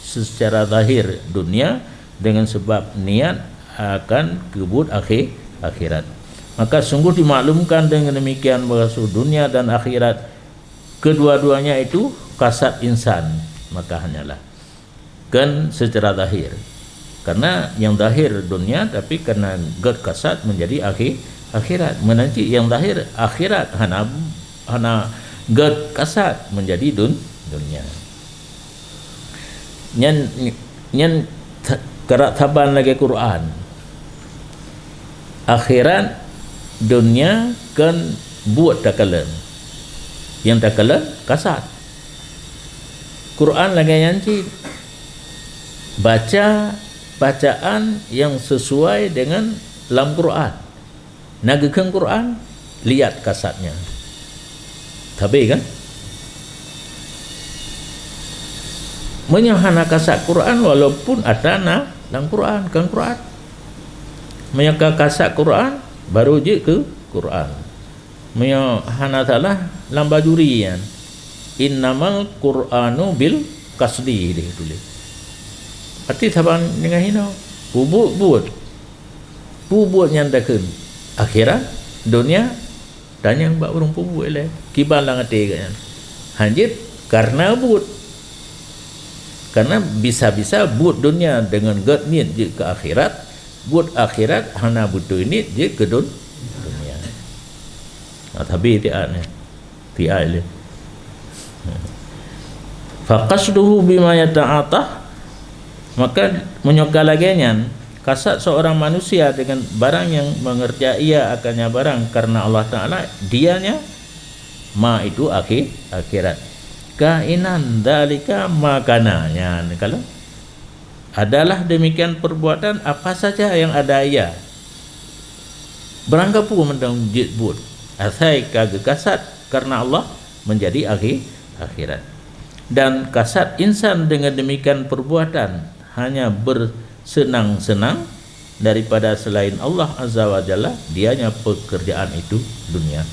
secara zahir dunia dengan sebab niat akan keu buet akhé-, akhirat. Maka sungguh dimaklumkan dengan demikian bahwa dunia dan akhirat kedua-duanya itu kasat insan, maka hanyalah kan secara zahir. Karena yang zahir dunia, tapi karena gét kasat menjadi akhé-, akhirat. Meunanti yang zahir akhirat hana, hana gét kasat menjadi dun-, dunia. Nyan, nyan ta-, karap saban lagée Quran. Akhirat, dunia kan buet takalon. Nyang takalon kasat. Quran lagée nyan cit. Baca bacaan yang sesuai dengan lam Quran. Na geukheun Quran, lihat kasatnya. Tabe kan? Meunyoe hana kasat Quran, walaupun atra na lam Quran, kan Quran. Meunyoe ka kasat Quran, baru jeuet keu Quran. Meunyoe hana salah, lam Bajuri nyan, "Innamal Qur'anu bil qasdi," deh tuléh. Arti saban deungon hinoe, peubuet-buet. Peubuet nyan takheun akhirat, dunia, tanyong bak ureuëng peubuet lé, kiban lam até gobnyan. Hanjeuet karena buet. Karena bisa-bisa buet dunia deungon gét niet jeuet keu akhirat, buet akhirat hana beutôi niet jeuet keu dun-, dunia. Nah, tabi tiat ni. Tiat lé. Faqasduhu bima yata'atah, maka meunyoe ka lagée nyan, kasat seorang manusia dengan barang yang mengerjai ia akannya barang karena Allah Taala, dianya ma itu akhé-, akhirat. Kainan dzalika makana, nyan kalau adalah demikian perbuatan apa saja yang ada ia. Barangkapeue mantong jeuet buet, asai ka geukasat karena Allah menjadi akhé-, akhirat. Dan kasat insan dengan demikian perbuatan hanya bersenang-senang daripada selain Allah Azza wa Jalla, dianya pekerjaan itu dunia.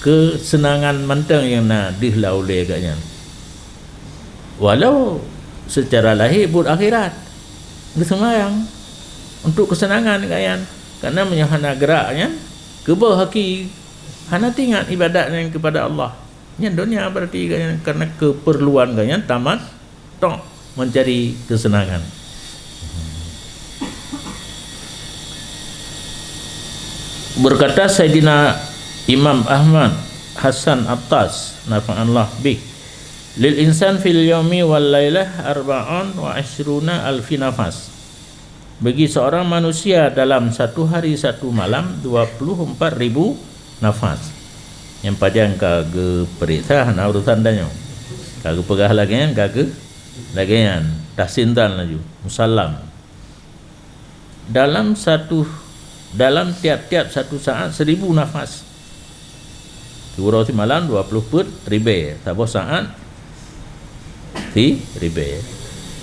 Keuseunangan mantong nyang na deuh lam ulée gobnyan. Walau secara lahé buet akhirat, geuseumayang untuk keuseunangan gobnyan. Karena meunyoe hana geurak nyan, keubah haki, hana teuingat ibadat nyan keupada Allah. Nyan dunia berarti gobnyan, karena keperluan gobnyan tamat tok mencari kesenangan. Berkata Saidina Imam Ahmad Hasan Attas, nafa'allah bih, "Lil insan fil yaumi wal lailah arba'un wa ishruna alfi nafas." Bagi seorang manusia dalam satu hari satu malam dua puluh empat ribu nafas. Nyang pajan ka geupeuriksa hana urusan tanyoe. Ka geupeugah lagée nyan, ka geu-, lagée nyan, tahsintan laju, musallam. Dalam satu dalam tiap-tiap satu saat seribu nafas. Siuroe simalam dua puluh peuet ribée, saboh saat siribée.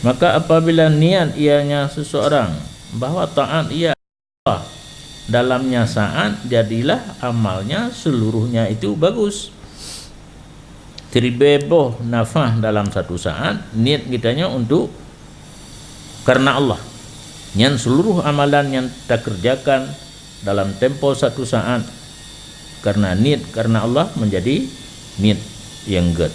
Maka apabila niat ianya seseorang bahwa taat ia dalamnya saat, jadilah amalnya seluruhnya itu bagus. Siribée boh nafas dalam satu saat, niet geutanyoe untuk karena Allah. Nyan seluruh amalan nyang takerjakan dalam tempo satu saat karena niet karena Allah menjadi niet nyang gét.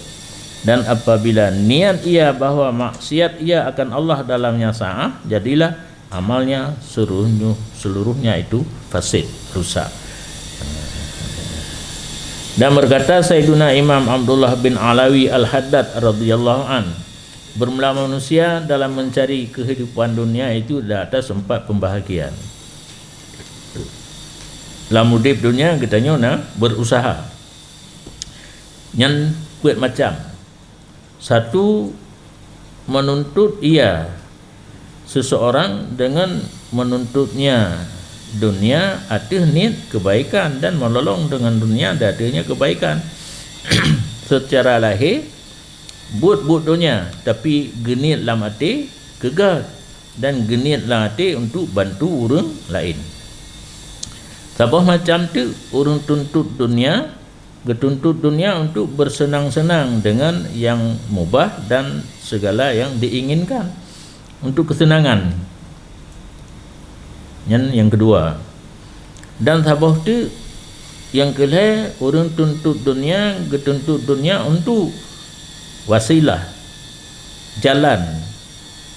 Dan apabila niat ia bahwa maksiat ia akan Allah dalamnya saat, jadilah amalnya seluruhnya, seluruhnya itu fasid, rusak. Dan berkata Sayyiduna Imam Abdullah bin Alawi Al-Haddad radhiyallahu an, bermula manusia dalam mencari kehidupan dunia itu di atas empat pembahagian. Lam udeb dunia geutanyoe na berusaha. Nyan peuet macam. Satu, menuntut ia seseorang dengan menuntutnya dunia ateueh niet kebaikan dan menolong dengan dunia di ateuehnya kebaikan. Secara lahé, buet-buet dunia, tapi geuniet lam até keu gét dan geuniet lam até untuk bantu ureuëng laén. Saboh macam teuk ureuëng tuntut dunia, geutuntut dunia untuk bersenang-senang dengan yang mubah dan segala yang diinginkan untuk kesenangan. Nyan nyang keudua. Dan saboh teuk nyang keulhée, ureuëng tuntut dunia, geutuntut dunia untuk wasilah, jalan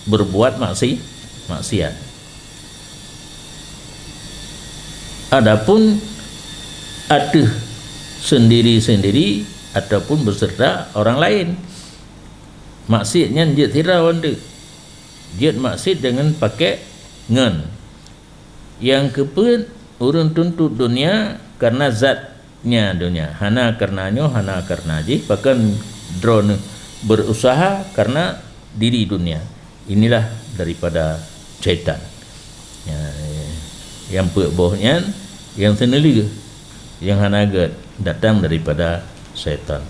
berbuat maksi-, maksiat. Adapun ateueh sendiri-sendiri ataupun beserta orang lain, maksiat nyan jeuet sidroe teuk. Jeuet maksiat deungon pakék ngon. Nyang keupeuet, ureuëng tuntut dunia karena zatnya dunia, hana karena nyoe, hana karena jih, bahkan droeneueh berusaha karena diri dunia. Inilah daripada syaitan. Ya, nyang peuet boh nyan, nyang seuneulheueh, nyang hana gét, datang daripada syaitan.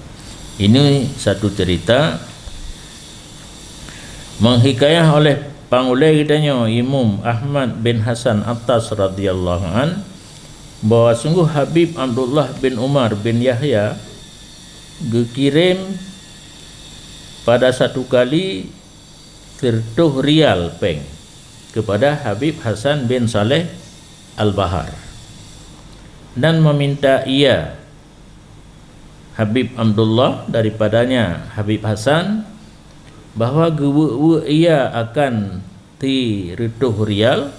Ini satu cerita menghikayah oleh pangulée geutanyoe Imam Ahmad bin Hasan Attas radhiyallahu an, bahwa sungguh Habib Abdullah bin Umar bin Yahya geukirém pada satu kali siratoh rial péng kepada Habib Hasan bin Saleh Al-Bahar dan meminta ia, Habib Abdullah, daripadanya, Habib Hasan, bahwa geuweuek-weuek ia akan siratoh rial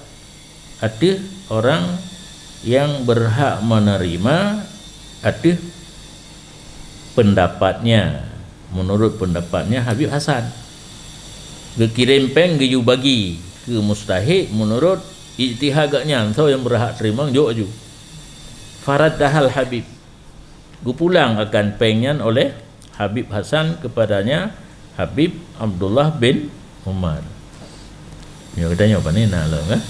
ateueh orang yang berhak menerima ateueh pendapatnya, menurut pendapatnya Habib Hasan. Geukirém péng geuyue bagi keu mustahik menurut ijtihad geuhnyan, soe nyang berhak teurimong, jok aju. Faraddahal Habib. Geupulang akan péng nyan oleh Habib Hasan kepadanya Habib Abdullah bin Umar. Nyoe geutanyoe pane na lom, kan?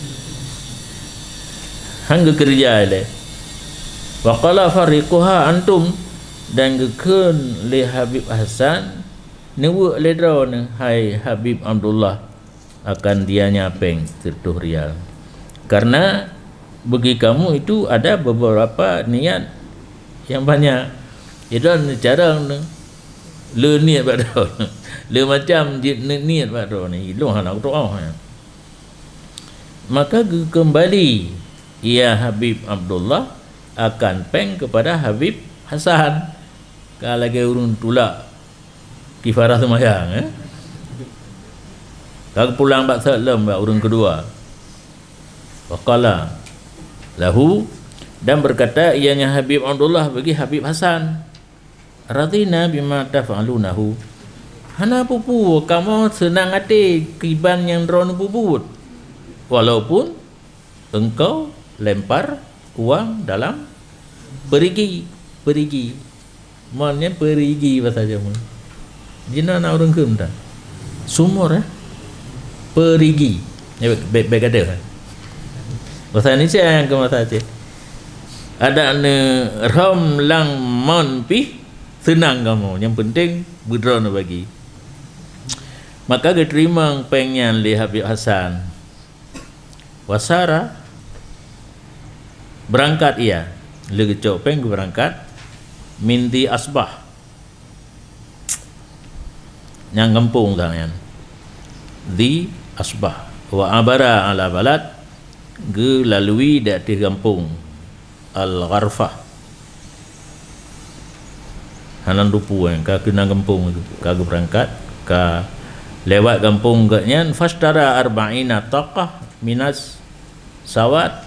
Han geukeureuja ilée. Wa qala fariquha antum, dan geukheun lé Habib Hasan, neuweuek lé droeneueh, hai Habib Abdullah, akan dianya péng siratoh rial. Karena bagi kamu itu ada beberapa niat yang banyak. Idon carong ni, le niet bak droe. Le macam jih niet bak droe ni. Ilong hana kutoh, ya. Maka geukeumbali ia Habib Abdullah akan péng kepada Habib Hasan. Ka lagée ureuëng tulak kifarah seumayang, eh? Ka geupulang bak sat lom bak ureuëng keudua. Wa qala lahu, dan berkata ianya Habib Abdullah bagi Habib Hasan, "Radina bima taf'alunahu." Hana peue-peue, kamoe seunang até kiban nyang droeneueh peubuet. Walaupun engkau lempar uang dalam perigi, perigi. Mon nyan perigi bahasa Jameun. Jinoe na ureuëng kheun ta. Sumur, eh? Perigi. Ya, baik, baik, baik ada, eh? Bahasa Indonesia nyang keu bahasa Aceh. Adak neurhom lam mon pih seunang kamoe. Nyang penting beudroe neubagi. Maka geuteurimong péng nyan lé Habib Hasan. Wasara, beurangkat ia. Lé geucok péng geubeurangkat, min dzi asbah. Nyang gampông sang nyan. Dzi asbah. Wa abara ala balad, geulalui di ateueh gampông Al-Gharfah. Hana dupu, eh, ka keunan gampông tu, ka geubeurangkat, ka lewat gampông geuh nyan, fashtara arba'ina taqah minas sawad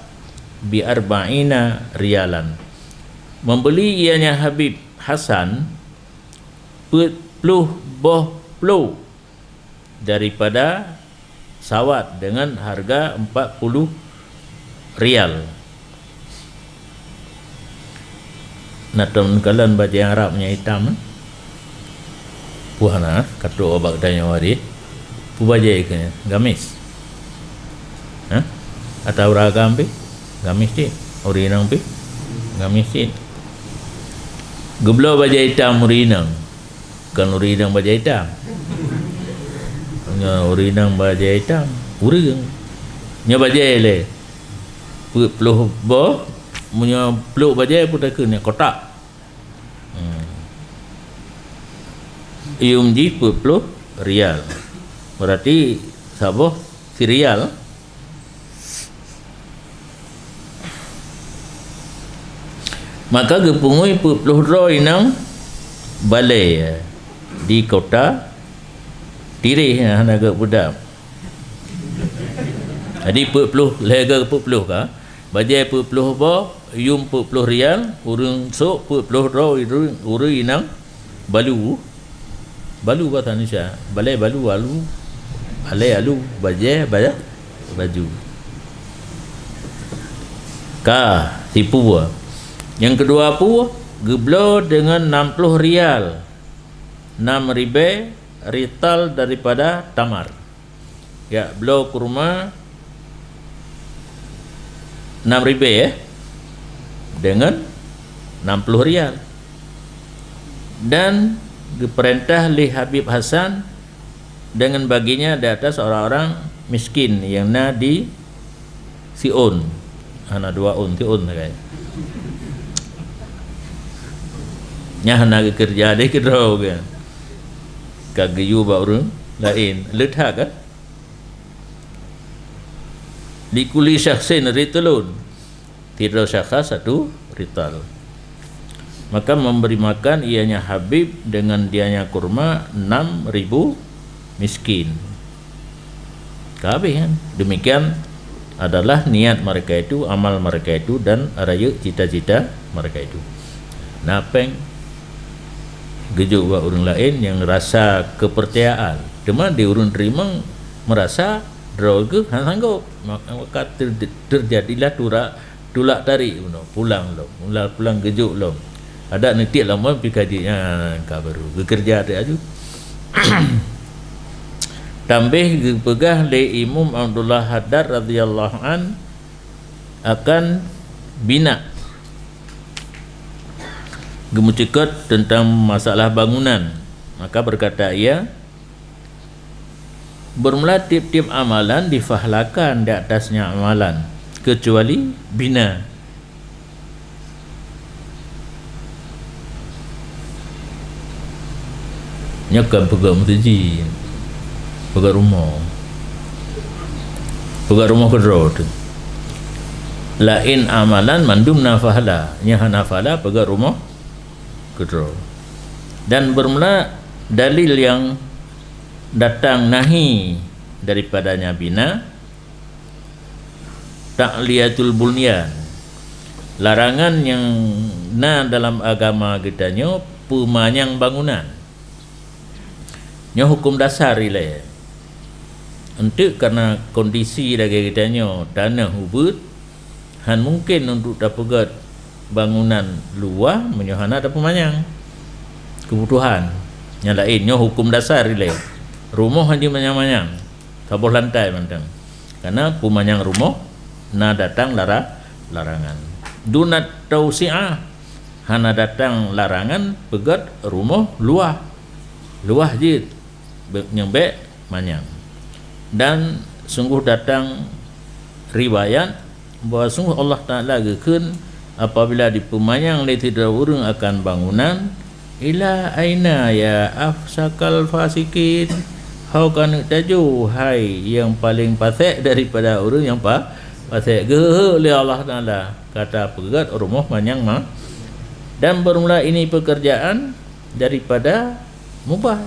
bi arba'ina rialan. Membeli ianya Habib Hasan peuet ploh boh plôk daripada sawad dengan harga empat puluh rial. Na tom kalon bajée Arab nyang itam, eh? Puah na, ka trok ubak geutanyoe hari. Peue bajée keuh nyan? Gamis. Hah? Atawa ureueng agam pih? Gamis cit. Ureueng inong pih? Gamis cit. Geubloe bajée itam ureueng inong. Kon ureueng inong bajée itam. Nyoe ureueng inong bajée itam. Ureueng. Nyoe bajée lé. Peuet ploh boh, meunyoe plôk bajée peue takheun nyan, kotak. Hmm. Yum jih peuet ploh rial. Berarti saboh sirial. Maka geupeungui peuet ploh droe inong balée di kota Tireh, hana geupeudam. Jadi peuet ploh, lhée geupeuploh ka, bajée peuet ploh boh, yum peuet ploh rial, ureueng sôk peuet ploh droe, ureueng, ureueng inong balu. Balu bahasa Indonesia. Balée balu, alu. Balée alu, bajée, ba-, baju. Ka, sipu. Nyang keudua pu, geubloe deungon nam ploh rial, nam ribée rital daripada tamar. Ya, bloe kurma nam ribée, eh, deungon nam ploh rial. Dan geupeurintah lé Habib Hasan deungon baginya di atas orang-orang miskin nyang na di Siôn. Hana dua ôn, siôn sagai. Nyan hana geukeureuja deh keudroe geuh. Ka geuyue bak ureueng laén. Leuet that kan? Likulli syakhsin ritlun. Tiap syakhs satu rital. Maka memberi makan ianya Habib dengan dianya kurma enam ribu miskin. Ka habéh kan? Demikian adalah niat mereka itu, amal mereka itu, dan rayeuk cita-cita mereka itu. Na péng geujok bak ureueng laén nyang rasa keupeurcayaan. Teuma di ureueng teurimong meurasa droe geuh hana sanggob. Maka ter-, terjadilah tura-, tulak tarik bunoe, pulang lom. Mula pulang geujok lom. Adak neutiek lom pih ka jeuet nyan ka baru geukeureuja teuk aju. Tambeh geupeugah lé Imam Abdullah Haddad radhiyallahu an akan bina, geumeucukot teuntang masalah bangunan. Maka berkata ia, bermula tiep-tiep amalan difahlakan di atasnya amalan, kecuali bina. Nyoe kon peugöt meuseujid, peugöt rumoh. Peugöt rumoh keudroe teuh. Laén amalan mandum na pahala, nyang hana pahala peugöt rumoh keudroe. Dan bermula dalil yang datang nahi daripadanya bina, ta'liyatul bunyan. Larangan nyang na dalam agama geutanyoe peumanyang bangunan. Nyoe huköm dasar ilée. Enteuk kareuna kondisi lagée geutanyoe tanoh ubeuet, hán mungken untuk tapeugöt bangunan luwah meunyoe hana tapeumanyang. Keubutuhan nyang laén, nyoe huköm dasar ilée. Rumoh hana jimanyang-manyang, saboh lantai mantong. Kareuna peumanyang rumoh na datang lara-, larangan. Dunat tausi'ah, hana datang larangan peugét rumoh luwah. Luwah jeuet be-, nyang bék manyang. Dan sungguh datang riwayat bahwa sungguh Allah Taala geukheun apabila dipeumanyang lé sidroe ureuëng akan bangunan, "Ila aina ya afsakal fasikin?" Ho keuneuk tajok hai nyang paléng pasék daripada ureuëng nyang pa-, pasék. Geuheuheuek lé Allah Taala kata peugét rumoh manyang ma-, dan bermula ini pekerjaan daripada mubah.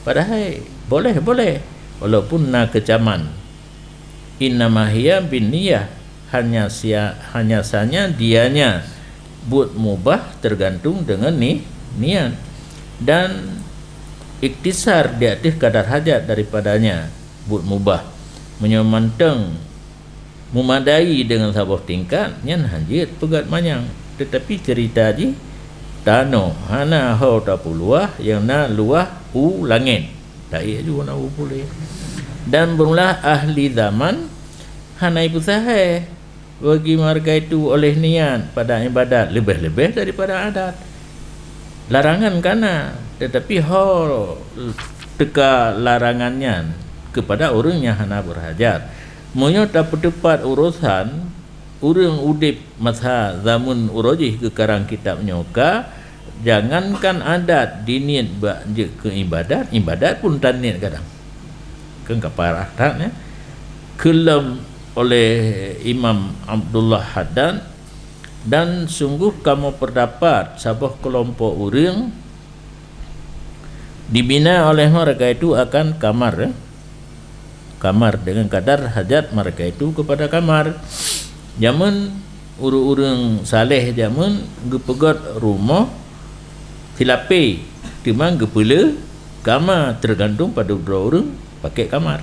Padahai boleh-boleh, walaupun na keucaman. Innama hiya binniyah, hanya sia-, hanya sanya dianya buet mubah tergantung dengan ni-, niat. Dan iktisar di ateueh kadar hajat daripadanya buet mubah. Meunyoe mantong memadai deungon saboh tingkat, nyan hanjeuet peugét manyang. Teutapi ceurita jih tanoh hana ho tapuluwah nyang na luwah u langét. Taék aju na u puléh. Dan beureulah ahli zaman hana ipeusahe bagi marga itu oleh niat pada ibadat leubeh-leubeh daripada adat. Larangan kana, teutapi ho teuka larangan nyan keupada ureuëng nyang hana beurhajat. Meunyoe tapeuteupat urosan ureuëng udeb masa zameun uroe jih geukarang kitab nyoe ka, jangankan adat diniet bak jeuet keu ibadat, ibadat pun taniet kadang. Kan ka parah that, ya. Keulom oleh Imam Abdullah Haddad, dan sungguh kamoe peurdapat saboh keulompok ureuëng dibina oleh mereka itu akan kamar, ya. Kamar dengan kadar hajat mereka itu kepada kamar. Jameun ureuëng-ureuëng saleh jameun geupeugét rumoh silapé, teuma geupeule kama, tergantung padub droe ureuëng pakai kamar.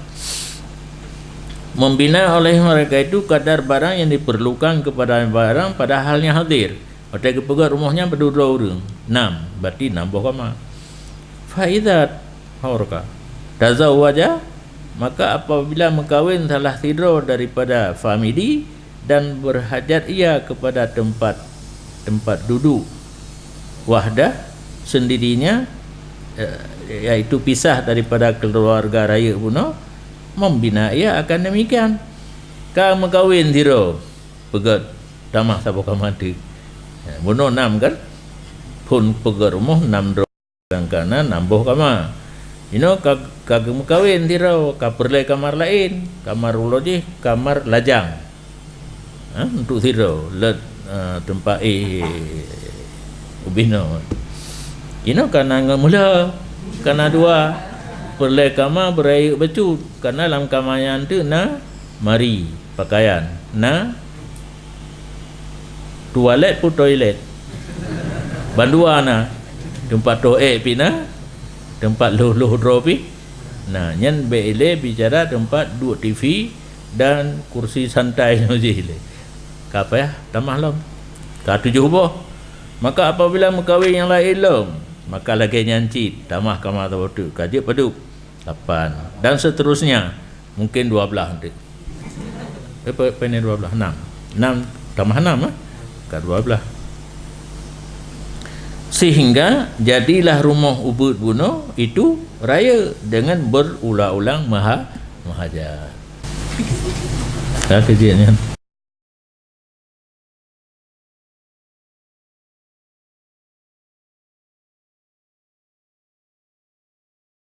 Membina oleh mereka itu kadar barang yang diperlukan kepada barang pada halnya hadir. Watée geupeugét rumoh nyan padub droe ureuëng, nam, berarti nam boh kama. Fa idza horka tazawwaja, maka apabila meukawen salah sidroe daripada famili dan berhajat ia kepada tempat, tempat duduk wahdah, sendirinya, eh, yaitu pisah daripada keluarga rayeuk bunoe, membina ia akan demikian. Ka meukawen sidroe, peugét tamah saboh kama teuk. Eh, bunoe nam kan? Phon peugét rumoh nam droe. Kadang-kadang na boh kama. Inoe ka, ka geumeukawen sidroe, ka peureulée kamar laén. Kamar uroe jih kamar lajang. Ha, untuk sidroe, let, eh, teumpat éh ubé noe. Inoe ka na ngon meula, ka na dua. Peureulée kama beurayeuk bacut, ka na lam kama nyan teuk na mari, pakaian, na tualet pun toilet. Bandua na. Teumpat toh ék pih na. Teumpat lhoh-lhoh droe pih na. Nyan bék ilée bicara teumpat duek T V dan kursi santai nyoe jih lé. Ka payah tamah lom. Ka tujoh boh. Maka apabila meukawen nyang laén lom, maka lagée nyan cit tamah kama saboh teuk, ka jeuet padub. Lapan. Dan seterusnya. Mungkin dua belas nanti. Eh, pe-, pe ni dua belas? Enam. Enam tamah enam, eh? Ka dua belas. Sehingga jadilah rumoh ubit bunoe itu raya dengan berulang-ulang maha-, mahajat. Ka keujiek nyan.